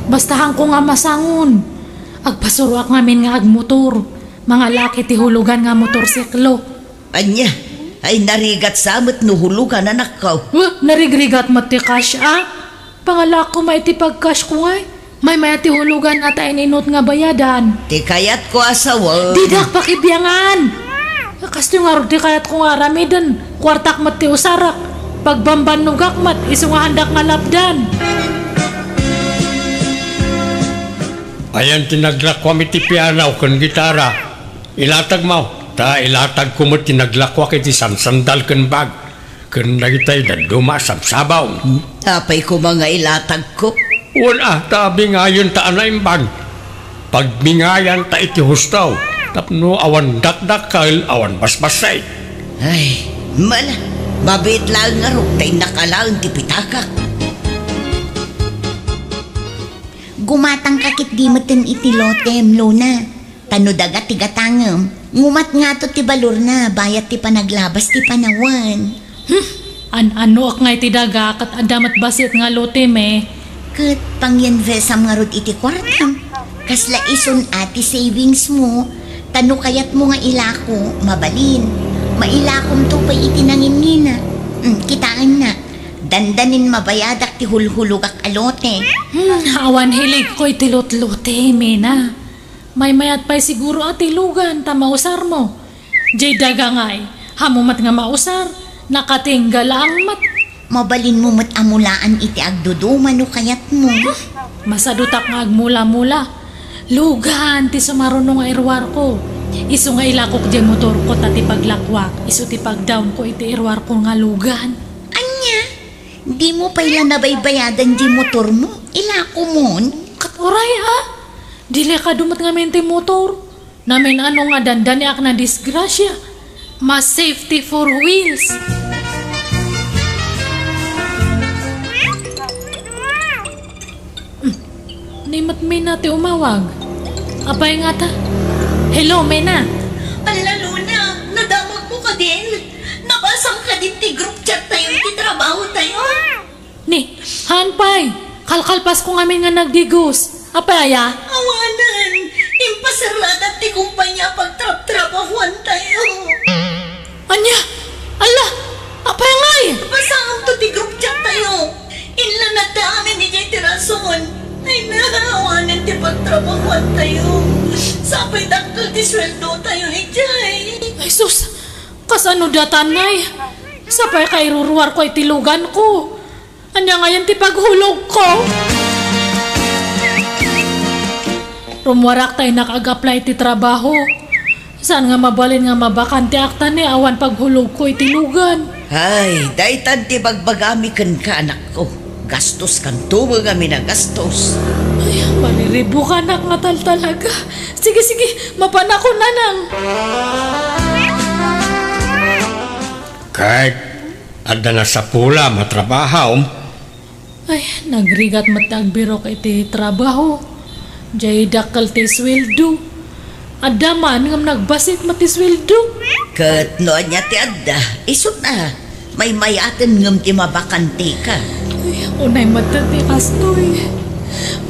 Basta haanko nga masangon. Agpasuroak ngamin nga agmotor. Mangalaak iti hulugan nga motorsiklo. Ania? Ay narigat sa met no hulugan, anakko. Huh, narigrigat met ti cash a? Pangalaak koma iti pag-cash ko ngay. Maymay-at ti hulugan a ta in-inut nga bayadan. Ti kayatko a sawen. Didak pakibiangan. Kastoy ngarud ti kayatko nga aramiden. Kuartak met ti usarak. Pagbambannogak met, isu nga haandak nga lapdan. Ayan ti naglakuam iti piano ken gitara. Ilatagmo, ta ilatagko met ti naglakuak iti sansandal ken bag, ken dagitay dadduma a sabsabong. Hmm? Apay koma nga ilatagko? Wen a, ta bingayenta a naimbag. Pagbingayanta iti husto, tapno awan dakdakkel, awan basbassit. Ay, mala, mabiit laeng ngarud ta innak alaen ti pitakak. Gumatangka ketdi metten iti lotem, Luna. Ta no daga ti gatangem, ngumat ngato ti balorna bayat ti panaglabas ti panawen. Hmm, an-anoak ngay ti daga ket adda met bassit nga lotem e. Ket pangyinvestam ngarud iti kuartam. Kasla isun a ti savings mo, ta no kayatmo nga ilako, mabalin. Mailakomto pay iti nangingina. Hmm, kitaennak. Dandanin mabayadak ti hulhulogak a lote. Hmm, awan hiligko iti lotlote, Mena. Maymayat pay siguro a ti lugan ta mausarmo. Jay daga ngay, haanmo met nga mausar, nakatingga laeng met. Mabalinmo met a mulaan iti agduduma no kayatmo. Masadutak nga agmula-mula. Lugan ti sumaruno nga iruarko. Isu nga ilakok jay motorko ta ti paglakuak, isu ti pagdawnko iti iruarko nga lugan. Ania? Dimo pay la nabaybayadan jay motormo? Ilakomon? Ket uray a. Delikado met ngamin ti motor. Namin-ano nga dandaniak nadisgrasia. Mas safety four wheels. Hmm. Ni met Mena ti umawag. Apay ngata? Hello, Mena. Alla, Luna, nadamagmo kadin? Nabasam kadin ti group chat tayo iti trabaho tayo? Ni, haan pay. Kalkalpasko ngamin nga nagdigos. Apay aya? Awanen, impasaradak ti kumpanya a pagtraptrabahoantayo. Ania? Alla, apay ngay? Basaanto ti group chat tayo. Inlanadta amin idiay ti rason. Ay, naawanen ti Pagtrabahoan tayo. Sapay dakkel ti sueldo tayo, idiay. Ay, sus! Kasano datan, Nay? Sapay kairuruar ko iti lugan ko. Ania ngayen ti paghulog ko? Rummuarak ta innak ag-apply ti trabaho. Saan nga mabalin nga mabakante ak ta ni awan paghulog ko iti lugan. Ay, daytan ti bagbagami kenka, anakko. Gastos kanto met ngamin a gastos. Ay, mariribukanak nga taltalaga. Sige, sige, mapanakon, nanang. Ket adda nasapulam a trabahom? Ay, nagrigat met ti agbirok iti trabaho. Diay dakkel ti sueldo. Adda man ngem nagbassit met ti sueldo. Ket no ania ti adda, isuna, maymayaten ngem ti mabakanteka. Ay, unay met ti kastoy.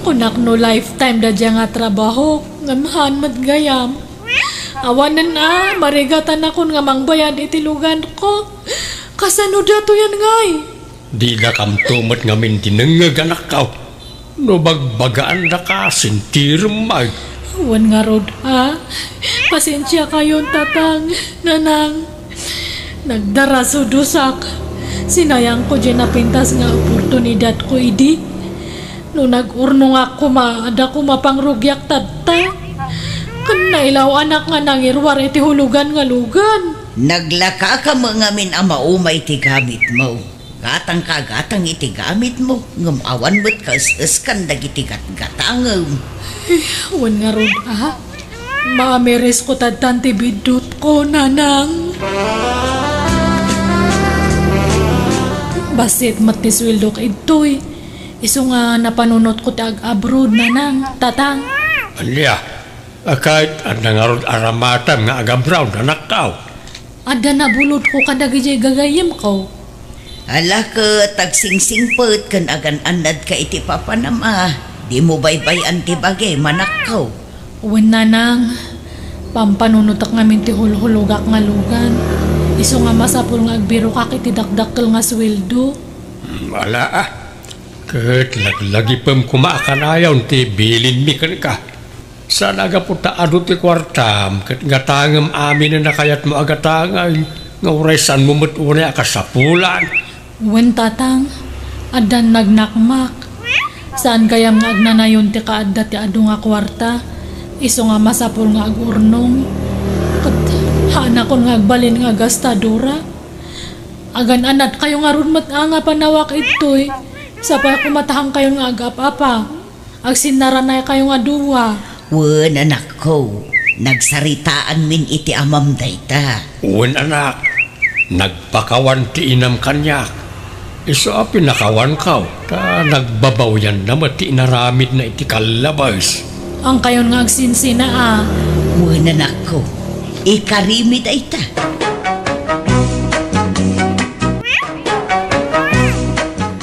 Kunak no lifetime da diay nga trabaho, ngem haan met gayam. Awanen a, marigatanakon nga mangbayad iti lugan ko. Kasano datoyen ngay? Didakamto met ngamin dinengngeg, anakko. No bagbagaandaka, sintirem met. Wen ngarud, a? Pasensiakayon, tatang, nanang. Nagdarasudosak. Sinayangko diay napintas nga oportunidadko idi. No nag-urnongak koma, adda koma pangrugiak tatta. Ken nailaw-anak nga nangiruar iti hulogan nga lugan. Naglakaka met ngamin a maumay ti gamitmo. Gatangka a gatang iti gamitmo, ngem awan met kaes-eskan dagiti gatgatangem. Wen ngarud, a? Maamirisko tattan ti biddutko, nanang. Bassit met ti sueldok idtoy. Isu nga napanunotko ti ag-abroad, nanang, tatang. Ania? A, ket adda ngarud aramatem nga ag-abroad, anakko? Adda nabulodko kadagiti gagayyemko. Ala, ket agsingsingpet ken agan-annadka iti papanam a. Dimo baybay-an ti bagim, anakko. Wen, nanang, pampanunotek ngamin ti hulhulogak nga lugan. Isu nga masapul nga agbirokak iti dakdakkel nga sueldo. Hmm, ala, a. Ket laglagipem koma a kanayon ti bilinmi kenka. Saan a gapu ta adu ti kuartam ket gatangem aminen a kayatmo a gatangay, nga uray saanmo met unay a kasapulan. Wen, tatang, addan nagnakmak. Saan gayam nga agnanayon ti kaadda ti adu nga kuarta, isu nga masapul nga agurnong. Ket haanakon nga agbalin nga gastadora. Agan-anadkayo ngarud met a nga panawak idtoy, sapay a kumatahangkayon nga agap-apa. Agsinnaranaykayo nga dua. Wen, anakko, nagsaritaanmin iti amam dayta. Wen, anak, nagpakawan ti inam kaniak. Isu a pinakawanko, ta nagbabawianna met ti inaramidna iti kallabes. Angkayon nga agsinsina a. Wen, anakko, ikarimi dayta.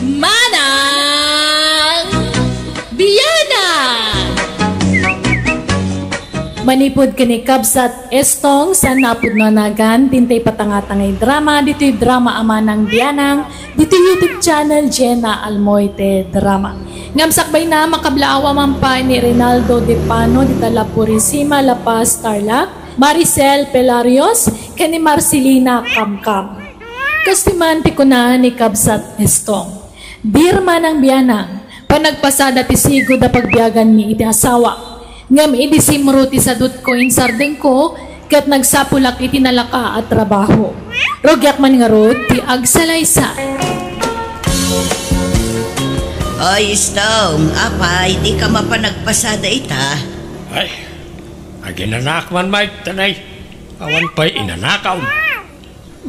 Manang Bianang! Manipud ken ni Kabsat Estong, saan a pudno a nagan, dintay patangatangay drama, ditoy drama a Manang Bianang, ditoy YouTube channel, Jenna Almoite Drama. Ngem sakbayna, makablaaw a man pay ni Rinaldo De Pano, dita La Purisima, La Paz, Tarlac, Maricel Pelarios, ken ni Marcelina Kamkam. Kastoy man ti kuna ni Kabsat Estong, Dear Manang Bianang, panagpasada ti sigud a pagbiaganmi iti asawa. Ngem idi simro ti sadutko, insardengko, ket nagsapulak iti nalaka a trabaho. Rugiak man ngarud ti agsalaysay. Oy, Estong, apay, dika mapan agpasada ita? Ay, aginanak man, Mike, tanay. Awan pay inanakam.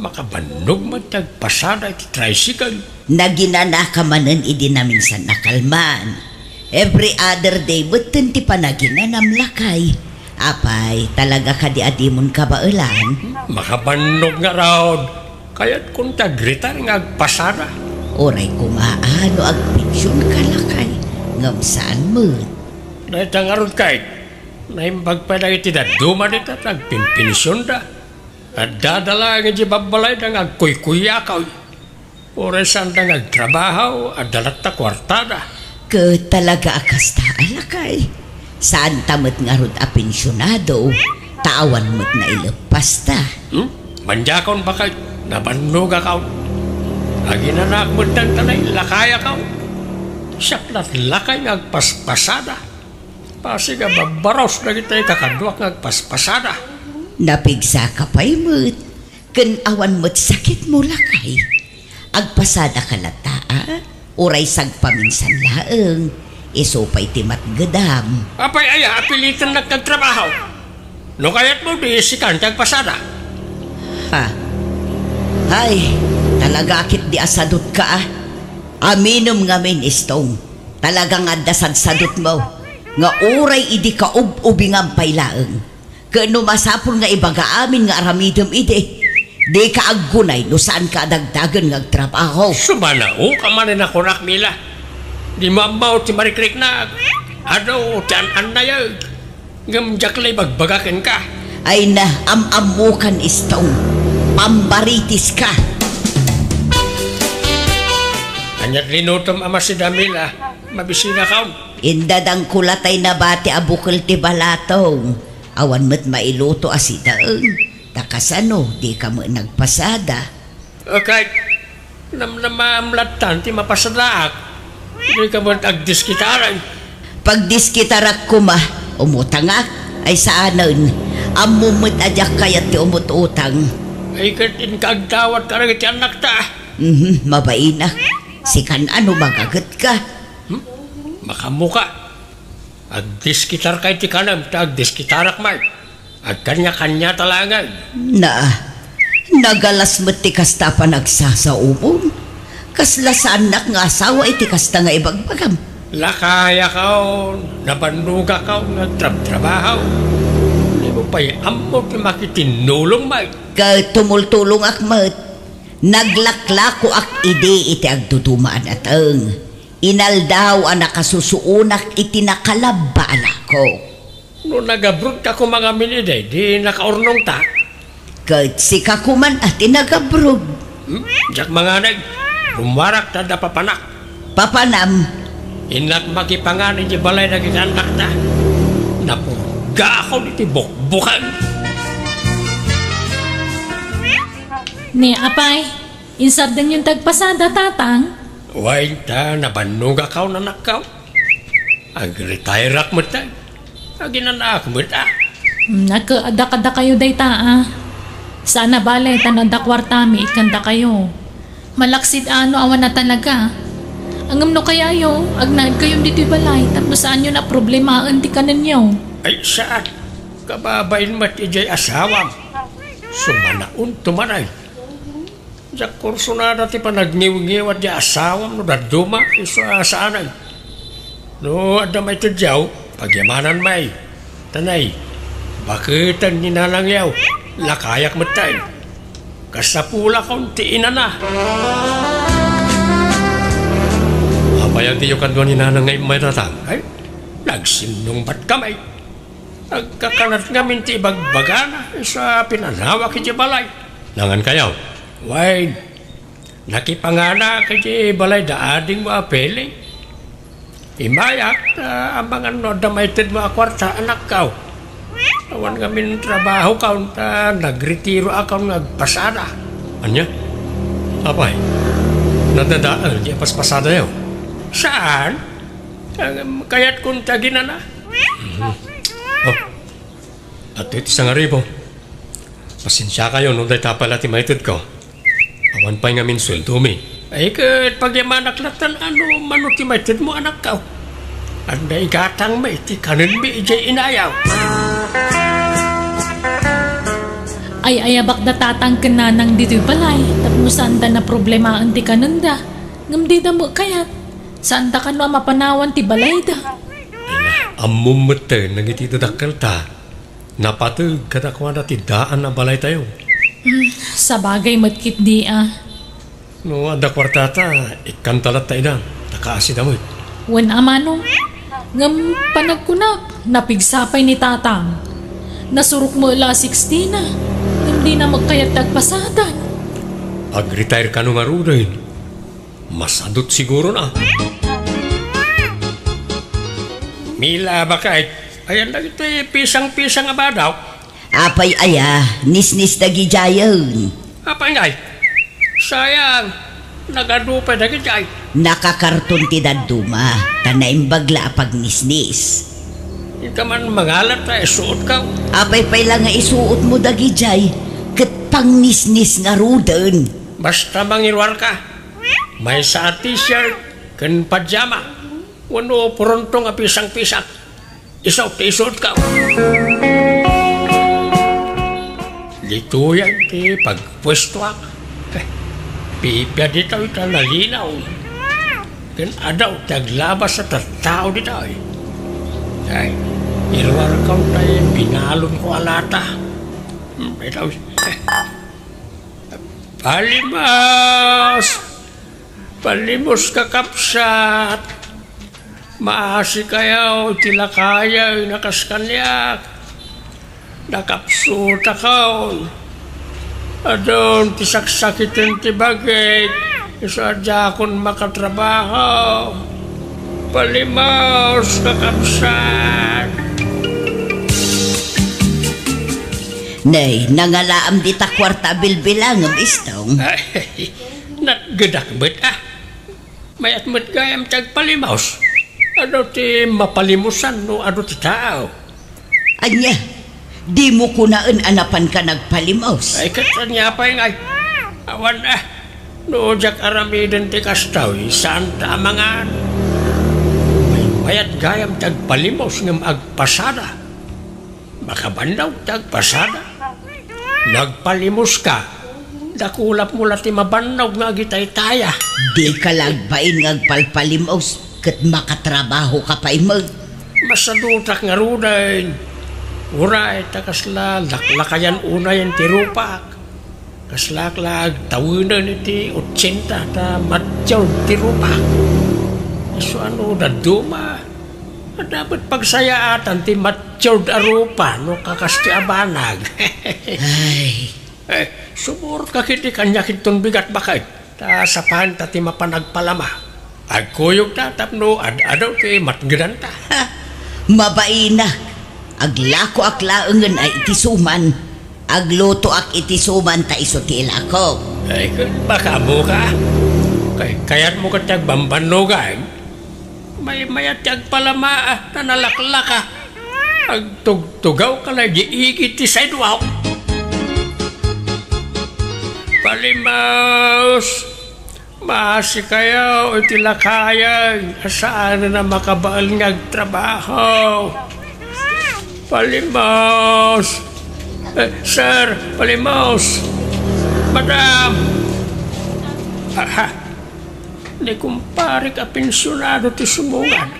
Makabannog man ti agpasada iti tricycle. Naginanaka manen idi naminsan a kalman. Every other day metten ti panaginanam, lakay. Apay, talaga kadi a dimon kabaelan? Makabannog ngarud. Kayatkon ti agretire nga agpasada. Uray koma a no agpensionka, lakay. Ngem saan met. Dayta ngarud, kay, naimbag pay dagiti dadduma dita ti agpenpensionda. Addada laeng idiay babbalayda nga agkuykuyakaw. Uray saanda nga agtrabaho, adda latta kuartada. Ket talaga a kasta, lakay. Saanta met ngarud a pensionado, ta awan met naileppasta. Hmm? Mandiakon, baket, nabannogakon. Aginanaak metten ta nailakayakon. Siak laklakay nga agpaspasada. Pasig a babbaros dagiti kakaduak nga agpaspasada. Napigsaka pay met, ken awan met sakitmo, lakay. Agpasadaka latta, a? Uray sagpaminsan laeng, isu pay ti matgedam. Apay aya a pilitennak nga agtrabaho? No kayatmo, di sikan ti agpasada. Ha? Ay, talaga ketdi a sadutka, a. Aminem ngamin, Istong. Talaga nga adda sadsadutmo, nga uray idi kaub-ubingam pay laeng. Ket no masapul nga ibaga amin nga aramidem idi, dika aggunay no saanka a dagdagen nga agtrabaho. Sumanao ka manen a kunak, Mila. Dimo ammo ti marikriknak. Adu ti an-annayeg. Ngem diak la ibagbaga kenka. Ay na, am-ammokan, Istong. Pambaritiska. Aniat linutom a masida, Mila? Mabisinakon. Indadangko la tay nabati a bukel ti balatong. Awan met mailuto a sidaen. Ta kasano, dika met nagpasada? Okay. Namnamaam lattan ti mapasadaak. Dika met agdiskitareng. Pagdiskitarak koma, umutangak, ay saanen. Ammom met a diak kayat ti umut-utang. Ay, ket inka agdawat kadagiti annakta. Mhm, mabainak. Sikan a no magagetka. Hmm? Makaammoka. Agdiskitarka iti kanem, ta agdiskitarak met. Agkaniakaniata laengen. Na, nagalas met ti kasta a panagsasaomon. Kasla saannak nga asawa iti kasta nga ibagbagam. Lakayakon, nabannogakon nga agtrabtrabaho. Dimo pay ammo ti makitinnulong met. Ket tumultulongak met. Naglaklakoak idi iti agduduma a nateng. Inaldaw a nakasusuonak iti nakalabba a lakok. No nagabrodka koma ngamin idi, di nakaurnongta? Ket sika koman a ti nagabrod. Hmm? Diak manganeg. Rummuarak ta adda papanak. Papanam? Innak makipangan iti balay dagiti annakta. Napurgaakon iti bukbukan. Ni apay, insardengyon ti agpasada, tatang? Wen ta, nabannogakon, anakko. Agretairak met, ay. Aginanaak met, a. Hmm, nagkaada-kadakayo dayta, a. Saan a bale, ta no adda kuartami, ikkandakayo. Malaksid a no awan a talaga. Ngem no kayayo, agnaedkayon ditoy balay, tapno saanyon a problemaen ti kanenyo. Ay, saan. Kababain met idiay asawam. Sumanaonto man, ay. Diak kursunada ti panagniwngiwat ti asawam no dadduma, isu a saanen. No adda maitedyo, pagyamanan met. Tanay, baketen ni nanangyo, lakayak met tayo. Kasapulakon ti inana. Apay a diyo kadua ni nanang nga immay, tatang? Ay, nagsinnungbat kami. Agkakanat ngamin ti ibagbagana, isu a pinanawak iti balay. Nangan kayo? Wen, nakipanganak iti balay da adingmo a Pele. Immayak, ta amangan no adda maitedmo a kuarta, anakko. Awan ngamin trabahokon, ta nagretiroakon nga agpasada. Ania? Apay, nadadael ti paspasadayo? Saan? Ngem kayatkon ti aginana. Mhm. Oh, adtoy ti sangaribu. Pasensiakayo no dayta pay la ti maitedko. Awan pay ngamin sueldomi. Ay, ket pagyamanak lattan a no mano ti maitedmo, anakko. Adda igatangmi ti kanenmi idiay inayo. Ay-ayabak da tatang ken nanang ditoy balay, tapno saanda a problemaen ti kanenda. Ngem dida met kayat. Saanda kano a mapanawan ti balayda. Ammom metten dagiti dadakkelta. Napateg kadakuada ti daan a balaytayo. Hmm, sabagay met ketdi a. No adda kuartata, ikkanta latta ida, ta kaasida met. Wen a manong, ngem panagkunak, napigsa pay ni tatang. Nasurok met la a sixteen a, ngem dina met kayat ti agpasadan. Ag-retire kano ngaruden. Masadut siguron a. Mila, baket, Ayan dagiti pisang-pisang a badaw. Apay aya, nisnis dagidiayen. Apay ngay? Sayang, nagadu pay dagidiay. Nakakarton ti dadduma, ta naimbag la a pagnisnis. Inka man mangalat ta isuot ka. Apay pay la nga isuot mo dagidiay, ket pangnisnis ngaruden. Basta mangiruar ka. Maysa a t-shirt ken pajama. Wenno purontong a pisang-pisang. Isu ti isuot ka. Ditoy ti pagpuestoak. Eh, pipia ditoy ta nalinaw. Ken adu ti aglabas a tattao ditoy. Ay, iruar ka tay binalon ko a lata. Hmm, ito. Palimos! Palimos, kakabsat! Maasikayo ti lakayay nga kas kaniak. Nakapsutakon. Adun ti saksakiten ti bagik. Isu a diakon makatrabaho. Palimos, kakabsat! Nay, nangalaam dita kuarta a bilbilangem, Istong. Ay, natgedak met, ah. Mayat met gayam ti agpalimos. Adu ti mapalimusan no adu ti tao. Ania, dimo kunaen a napanka nagpalimos? Ay, ket ania pay ngay? Awan, ah. No diak aramiden ti kastoy, saanta a mangan. Maymayat gayam ti agpalimos ngem agpasada. Makabannog ti agpasada. Nagpalimuska. Dakulapmo la ti mabannog nga agitaytaya. Dika la agbain nga agpalpalimos ket makatrabahoka pay met. Masadutak ngaruden. Uray ta kasla laklakayan unayen ti rupak. Kaslaak la agtawenen iti otsenta ta matiud ti rupak. Isu a no dadduma, adda met pagsayaatan ti matiud a rupa no kakas ti abanag. Ay. Eh, sumurot ka ket ti kaniak inton bigat baket, ta sapanta ti mapan agpalama. Agkuyogta tapno ad-adu ti matngedanta. Ha! Mabainak. Aglakoak laengen a iti suman. Aglutoak iti suman ta isu ti ilakok. Ay, ket baka ammoka. Kay, kayatmo ket ti agbambannogan. Maymayat ti agpalama, ah, ta nalaklaka. Agtugtugawka la idi igid ti sidewalk. Palimos! Maasikayo iti lakayay a saanen a makabael nga agtrabaho. Palimos! Eh, sir, palimos! Madam! Aha! Ni kumparek a pensionado ti sumungan.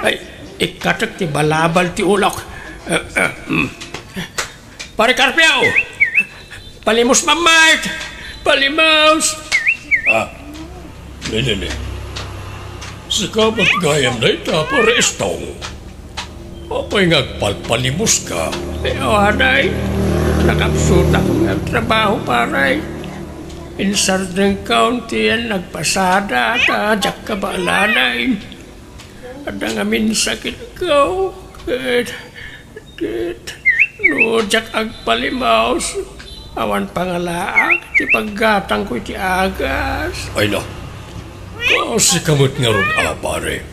Ay, ikkatek ti balabal ti ulok. Eh, eh, mm. Pare Carpio! Palimos, mammayt! Palimos! Ah, ni, ni, ni. Sika met gayam dayta, Pare Estong. Apay nga agpalpalimoska? Ay, awaday. Nakapsutak nga agtrabaho, pare. Insardengkon ti nagpasada, ta diak kabaelanay. Adda ngamin sakitko, ket, ket, no diak agpalimos, awan pangalaak ti paggatangko iti agas. Ay na, kasika met ngarud a, pare.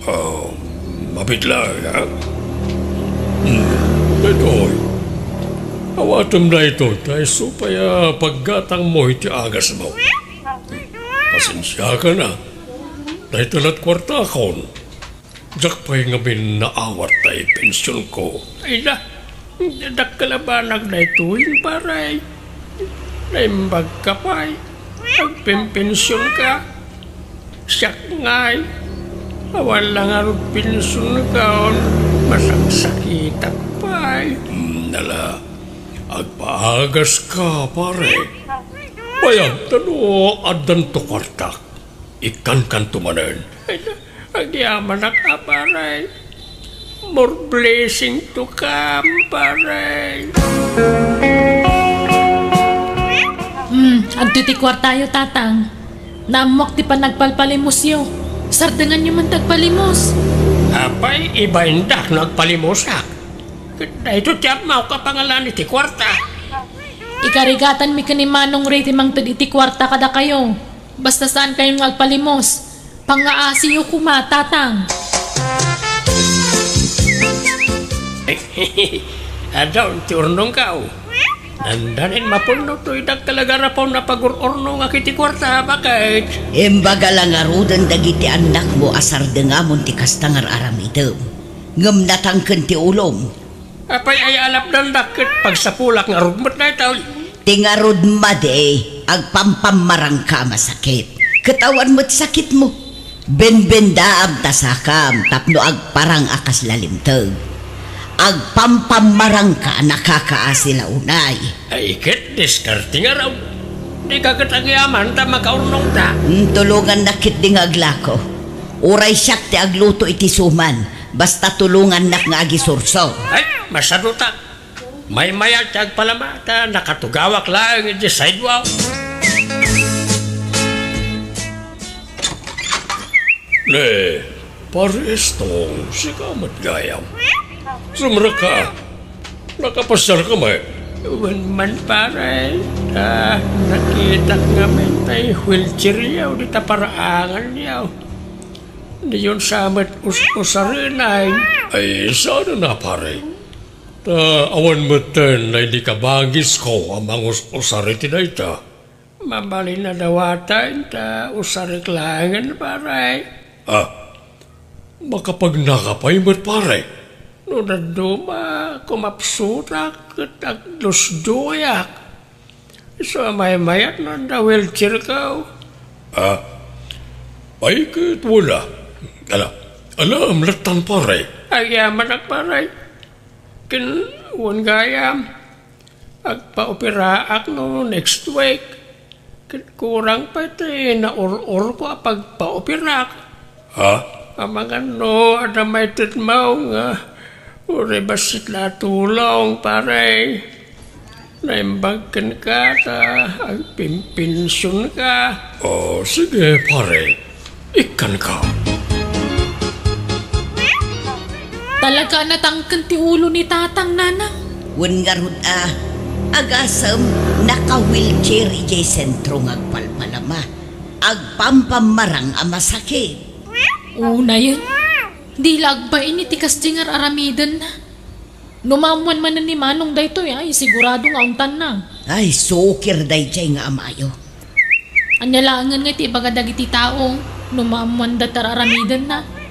Ah, mabitla, ha? Hmm, daytoy. Awatem daytoy, ta isu pay a paggatangmo iti agasmo. Pasensiakan a. Dayta lat kuartakon. Diak pay ngamin naawat tay pensionko. Ay na, dakkel a banag daytoy, pare. Naimbagka pay. Agpenpensionka. Siak ngay, awan la ngarud pensionko, masaksakitak pay. Hmm, nala, agpaagaska, pare. Bayag ta no addanto kuartak. Ikkankanto manen. Ay, agyamanak a, pare. More blessing to come, pare. Hmm, adtoy ti kuartayo, Tatang. Naammok ti panagpalpalimosyo. Sardenganyo man ti agpalimos. Apay, ibaindak no agpalimosak. Ket daytoy ti ammo a pangalan iti kuarta. Ikarigatanmi ken ni Manong Ray ti mangted iti kuarta kadakayo. Basta saankayon nga agpalimos. Pangngaasiyo koma, Tatang. Adda ti urnongko. Nandanin mapunno toy dakkel a garapon a pagur-urnongak iti kuarta, baket. Imbaga la ngaruden dagiti annakmo a sardengamon ti kasta nga ar-aramidem. Ngem natangken ti ulom. Apay aya a lapdandak ket pagsapulak ngarud met daytoy? Ti ngarud madi, agpampammarangka a masakit. Ket awan met sakitmo. Benbendaam ta sakam tapno agparang a kasla limteg. Agpampammarangka a nakakaasi la unay. Ay, ket diskarte ngarud. Dika ket agyaman ta makaurnongta. Hmm, tulongannak ketdi nga aglako. Uray siak ti agluto iti suman. Basta tulongannak nga agisurso. Ay, masadutak. Maymayat ti agpalama ta nakatugawak laeng iti sidewalk. Ne, Pare Estong, sika met gayam. Sumrekka. Nakapasiarka met? Wen man, pare. Ah, nakitak ngamin tay wheelchairyo dita paraanganyo. Diyon sa met us-usarenay. Ay, saan na, pare? Ta awan metten daydi kabangisko a mangus-usar iti dayta. Mabalin a dawaten ta usarek laengen, pare. Ah, makapagnaka pay met, pare. No dadduma, kumapsutak ket agdusduyak. Isu a maymayat no adda wheelchairko. Ah, ay ket wala. Ala, alam, lattan, pare. Agyamanak, pare. Ken wen gayam, agpaoperaak no next week. Ket kurang pay ti naur-urko a pagpaoperak. Ha? Amangan no adda maited maong nga uray bassit la a tulong, pare. Naimbag kenka ta agpimpensionka. Oh, sige, pare. Ikkanka. Talaga a natangken ti ulo ni Tatang, Nanang. Wen ngarud a, agasem, naka-wheelchair idiay sentro nga agpalpalama. Agpampammarang a masakit. Unayen, di la agbain iti kasdi nga ar-aramidenna. No maammoan manen ni Manong daytoy, ay, sigurado nga untanna. Ay, sukir daydiay nga amayo. Ania laengen nga iti ibaga dagiti tao no maammoanda ti ar-aramidenna?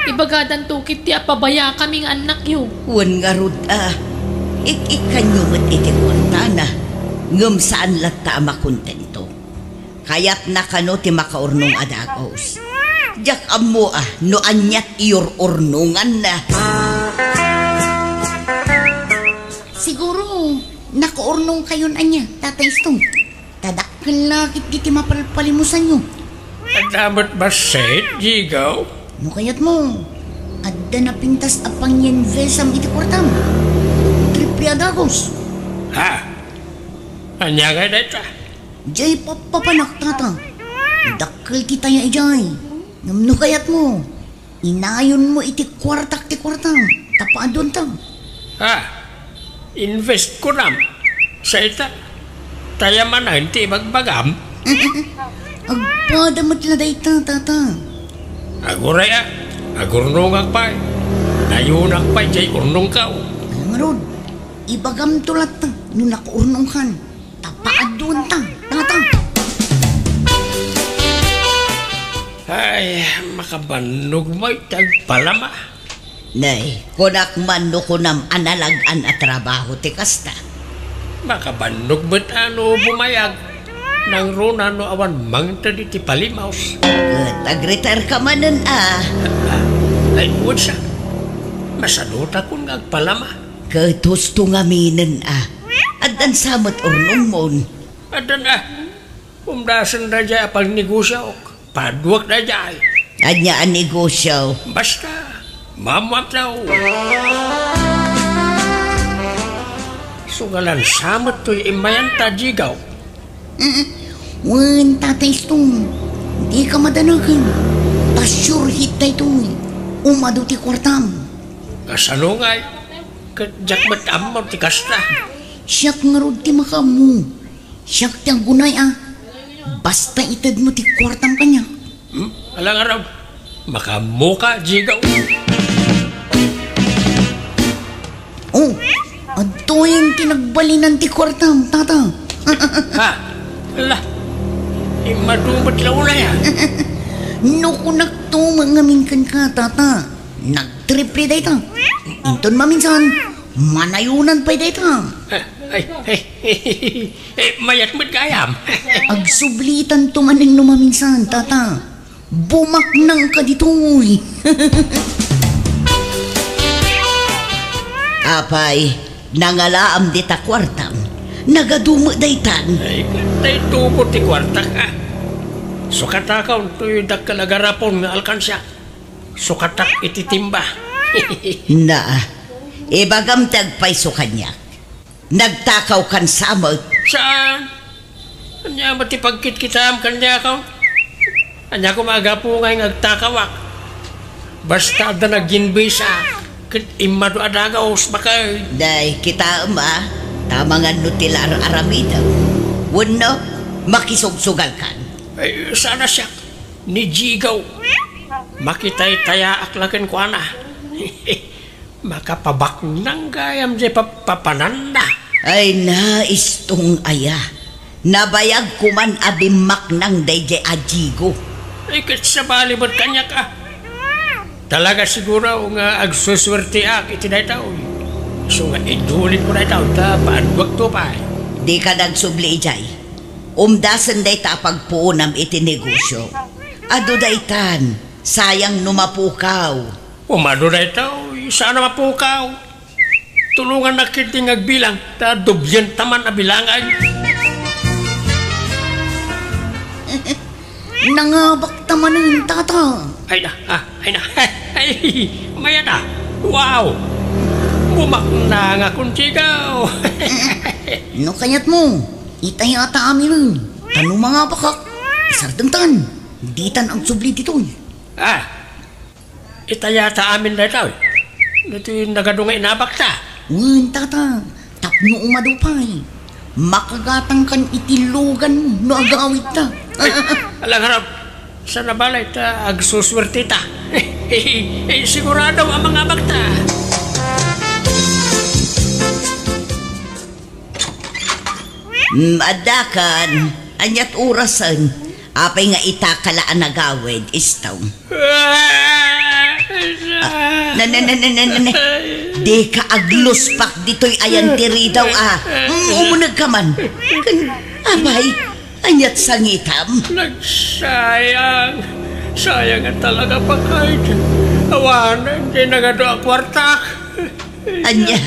Ibagadanto ketdi a pabayakami nga annakyo. Wen ngarud a, ik-ikkanyo met iti kuartana, ngem saan latta a makontento. Kayatna kano ti makaurnong a dagus. Diak ammo a no ania ti iur-urnonganna. Siguro, nakaurnongkayon ania, Tatay Stone. Ta dakkel la ketdi ti mapalpalimusanyo. Adda met bassit, Jigaw? No kayatmo, adda napintas a pangyinvestam iti kuartam. Triple a dagus. Ha? Ania ngay dayta? Diay pappapanak, Tata. Dakkel ti taya idiay. Ngem no kayatmo, inayonmo iti kuartak ti kuartam, ta paaduanta. Ha? Invest kunam? Sa ita? Taya manen ti ibagbagam? Agpada met la dayta, Tata. Aguray a, agurnongak pay. Nayonak pay diay urnongko. Ala ngarud, ibagamto latta no nakaurnongkan. Ta paaduanta, Tata. Ay, makabannog met ti agpalama. Nay, kunak man no kunam a nalag-an a trabaho ti kasta. Makabannog met a no bumayag. Nangruna no awan mangted iti palimos. Ket agretire ka manen a. Ay, wen sa. Masadutakon nga agpalama. Ket husto ngaminen a. Addan sa met urnongmon. Addan a. Umdasen daydiay a pagnegosiok. Paduak daydiay. Ania a negosio? Basta, mamuam tao. Sugalan sa met toy immayanta, Jigaw. Mm, wen, Tatay Stone, dika madanagan. Ta sure hit daytoy. Umadu ti kuartam. Kasano ngay? Ket diak met ammo ti kasta. Siak ngarud ti makaammo. Siak ti aggunay a. Basta itedmo ti kuartam kaniak. Hmm? Ala ngarud. Makaammoka, Jigaw. Oh, adtoyen ti nagbalinan ti kuartam, tata. Ha? Ala, immadu met la unay, a. No kunakto met ngamin kenka, tata, nagtriple dayta. Inton maminsan, manayonan pay dayta. Ay, ay, eh, mayat met gayam. Agsublitanto manen no maminsan, tata. Bumaknangka ditoy. Apay, nangalaam dita kuartam. Nagadu met daytan. Ay, daytoy ti kuartak, a. Sukatakaw toy dakkel a garapon nga alkansiak. Sukatak iti timba. Na, ibagam ti agpayso kaniak. Nagtakawkan sa met. Saan? Ania met ti pagkitkitaam kaniak? Ania koma a gapu nga agtakawak? Basta adda naginbisa, ket immadu a dagus, baket. Day, kitaem a, ta mangan no ti la ar-aramidem. Wenno, makisugsugalkan. Ay, saan a siak, ni Jigaw. Makitaytayaak la kenkuana. Makapabaknang gayam diay pap-, papananna. Ay na, Istong aya. Nabayag koman a bimmaknang daydiay a Jigo. Ay, ket sabali met kaniak, a. Talaga siguro nga agsusuerteak iti daytoy. Isu nga idulitko daytoy ta paadduakto pay. Dika nagsubli idiay. Umdasen dayta a pagpuonam iti negosio. Adu daytan, sayang no mapukaw. Umadu daytoy, saan a mapukaw. Tulongannak ketdi nga agbilang, ta dublienta man a bilangan. Nangabakta manen, tata. Ay na, a, ay na. Ay, mayat a. Wow! Bumaknangakon, Jigaw. No kayatmo, itayata aminen. Ta no mangabakak, isardengtan. Ditan agsubli ditoy. A, itayata amin daytoy. Ditoy nagadu nga inabakta. Wen, tata, tapno umadu pay. Makagatangkan iti luganmo no agawidta. Ay, ala ngarud, saan a balay ta agsusuerteta. Eh, sigurado a mangabakta. Mm, addakan, aniat orasen? Apay nga itaka la a nagawid, Istong? Ah, na, na, na, na, na, na, na. Dika agluspak ditoy ayan ti ridaw, a. Mm, umunegka man. Apay, aniat sangitam? Nagsayang. Sayang a talaga, baket. Awanen ti nagadu a kuartak. Ania?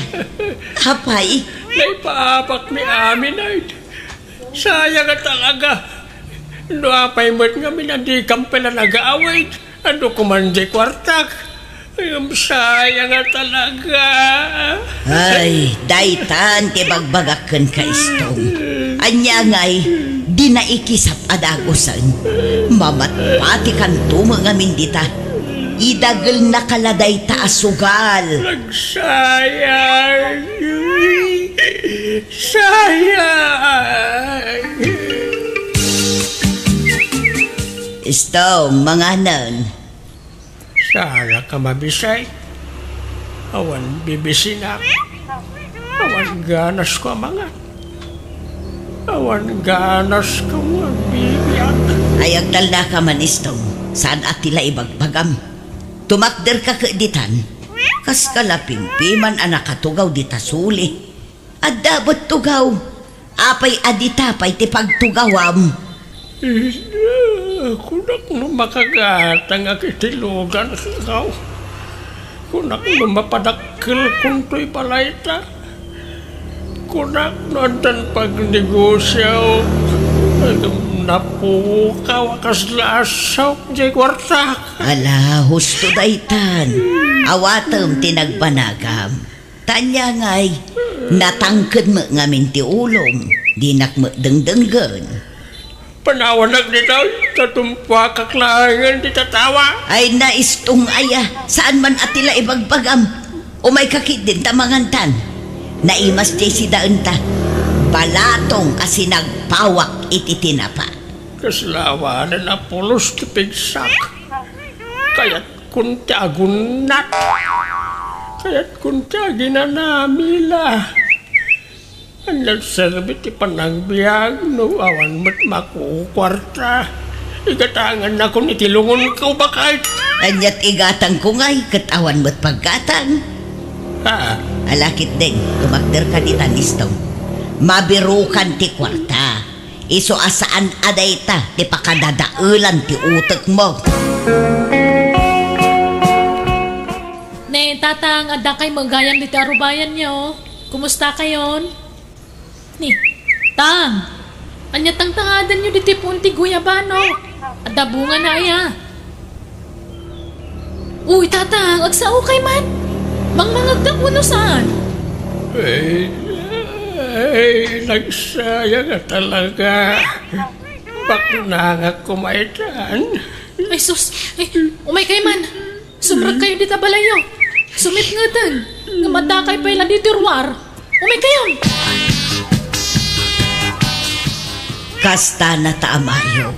Apay? Naipaabakmi amin, ay. Sayang a talaga. No apay met ngamin a dikam pay la nagawid, adu koman diay kuartak. Ngem sayang a talaga. Ay, daytan ti bagbagak kenka, Istong. Ania ngay, di naikisap a dagusen. Mamatpatikanto met ngamin dita. Idagelnaka la dayta a sugal. Nagsayang. Sayang. Istong, manganen. Saan a ka mabisay? Awan bibisinak. Awan ganasko a mangan. Awan ganasko nga agbibiag. Ay, agtalnaka man, Istong. Saan a ti la ibagbagam? Tumakderka ket ditan. Kaska la pimpiman a nakatugaw dita suli. Adda met tugaw. Apay a dita pay ti pagtugawam? Ida, kunak no makagatangak iti luganko. Kunak no mapadakkelkon toy balayta. Kunak no addan pagnegosiaok. Ngem napukaw a kasla a saok diay kuartak. Ala, husto daytan. Awatem ti nagbanagam. Ta ania ngay, natangked met ngamin ti ulom, dinak met dengdenggen. Panawanak ditoy, ta tumpuakak laengen ti tatawa. Ay, naistong aya, saan man a ti la ibagbagam. Umayka ketdin ta mangantan. Naimas jay sidaenta. Balatong a sinagpawak iti tinapa. Kasla awanen a pulos ti pigsak. Kayatkon ti agunnat. Kayatkon ti aginanamila. Ania serbi ti panagbiag no awan met makukuarta? Igatangannakon iti lungonko, baket. Aniat igatangko ngay ket awan met paggatang? Ha? Ala ketdin, tumakderka ditan, Istong. Mabirukan ti kuarta. Isu a saan a dayta ti pakadadaelan ti utekmo. Ne, Tatang, adda kay met gayam ditoy arubayanyo. Kumusta kayon? Ni, Tang, ania tangtangadanyo ditoy puon ti guyabano? Adda bungana aya? Uy, Tatang, agsao kay man. Mangmangegda wenno saan? Ay, ay, nagsayang a talaga. Baknangak koma itan. Ay, sus. Ay, umay kay man. Sumrek kayo dita balayyo. Sumipngeten. Ngem adda kay pay la ditoy ruar. Umay kayon. Kastana ta, amayo.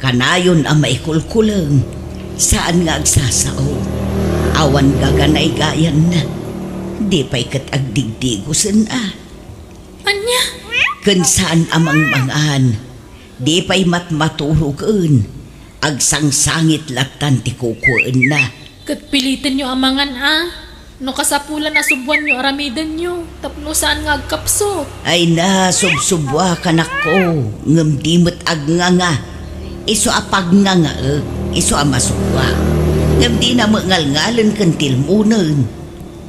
Kanayon a maikulkuleng, saan nga agsasao. Awan gaganaygayanna. Di pay ket agdigdigosen a. Ania? Ken saan a mangmangan. Di pay matmaturogen. Agsangsangit lattan ti kukuenna. Ket pilitenyo a mangan a. No kasapulan a subbuanyo aramidenyo, tapno saan nga agkapsut. Ay na, subsubbuak, anakko, ngem di met agnganga. Isu a pagngangaek, isu a masubbuak. Ngem dina met ngalngalen ken tilmonen.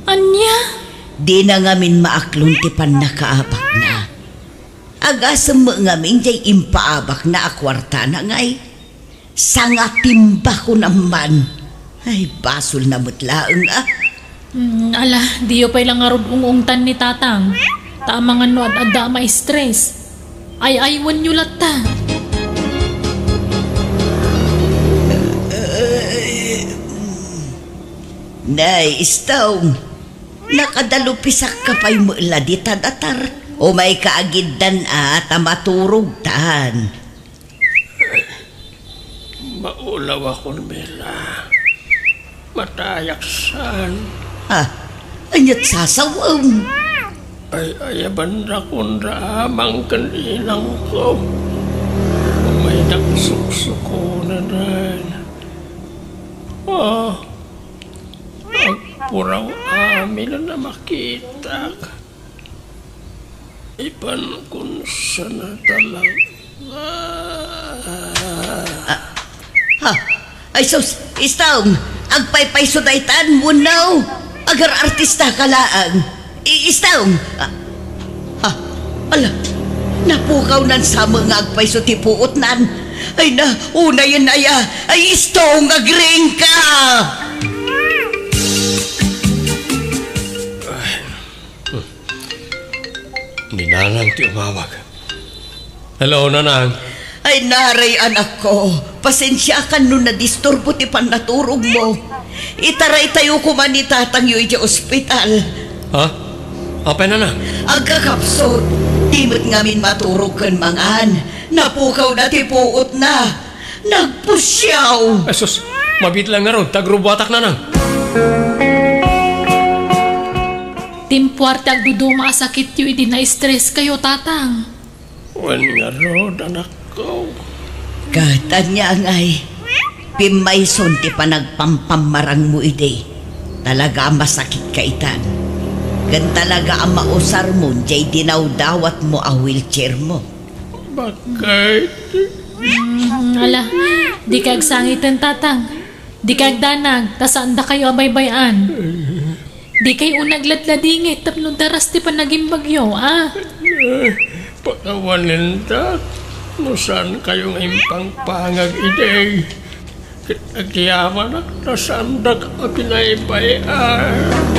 Ania? Dina ngamin maaklon ti pannakaabakna. Agasem met ngamin jay impaabakna a kuartana ngay. Sangatimba kunam man. Ay, basolna met laeng a. Hmm, ala, diyo pay la ngarud ung-ungtan ni Tatang. Ta amangan no ad-adda a ma-stress. Ay-aywenyo latta. Nay, Istong, nakadalupisakka pay met la dita datar. Umayka agiddan a ta maturogtan. Maulawakon, Mela. Matayak saan. Ah, aniat sasawaem? Ay, ayabanakon da amang ken inangko. Umaynak suksukonen. Ah, agpuraw amin a makitak. Ipankon sana talaga. Ah, ha? Ay sus, Istong, agpaypayso daytan, wenno? Agar-artista ka laeng. I-, Istong, ah, ha? Ala, napukawnan sa met nga agpayso ti puotnan. Ay na, unayen aya. Ay, Istong, agriingka! Ni Nanang ti umawag. Hello, Nanang. Ay, naray, anakko. Pasensiakan no nadisturbo ti pannaturogmo. Itaraytayo koma ni tatangyo idiay ospital. Ha? Apay, Nanang? Agkakapsut. Di met ngamin maturog ken mangan. Napukawna ti puotna. Nagpusiaw. Ay, sus. Mabiit lang ngarud, ta agrubuatak, Nanang. Timpuar ti agduduma a sakityo idi na-stress kayo, Tatang. Wen ngarud, anakko. Ket ania ngay, pimmayson ti panagpampamarangmo idi. Talaga a masakit ka itan. Ken talaga a mausarmon jay dinawdawatmo a wheelchairmo. Bakit? Mm, ala, di ka agsangiten, Tatang. Di ka agdanag, ta saan dakayo a baybay-an. Di kay unag ladladingit tapno daras ti panagimbagyo, a? Eh, pakawanen ta, no saan kayo nga impangpangag idi. Ket agyamanak ta saandak a binaybay-an.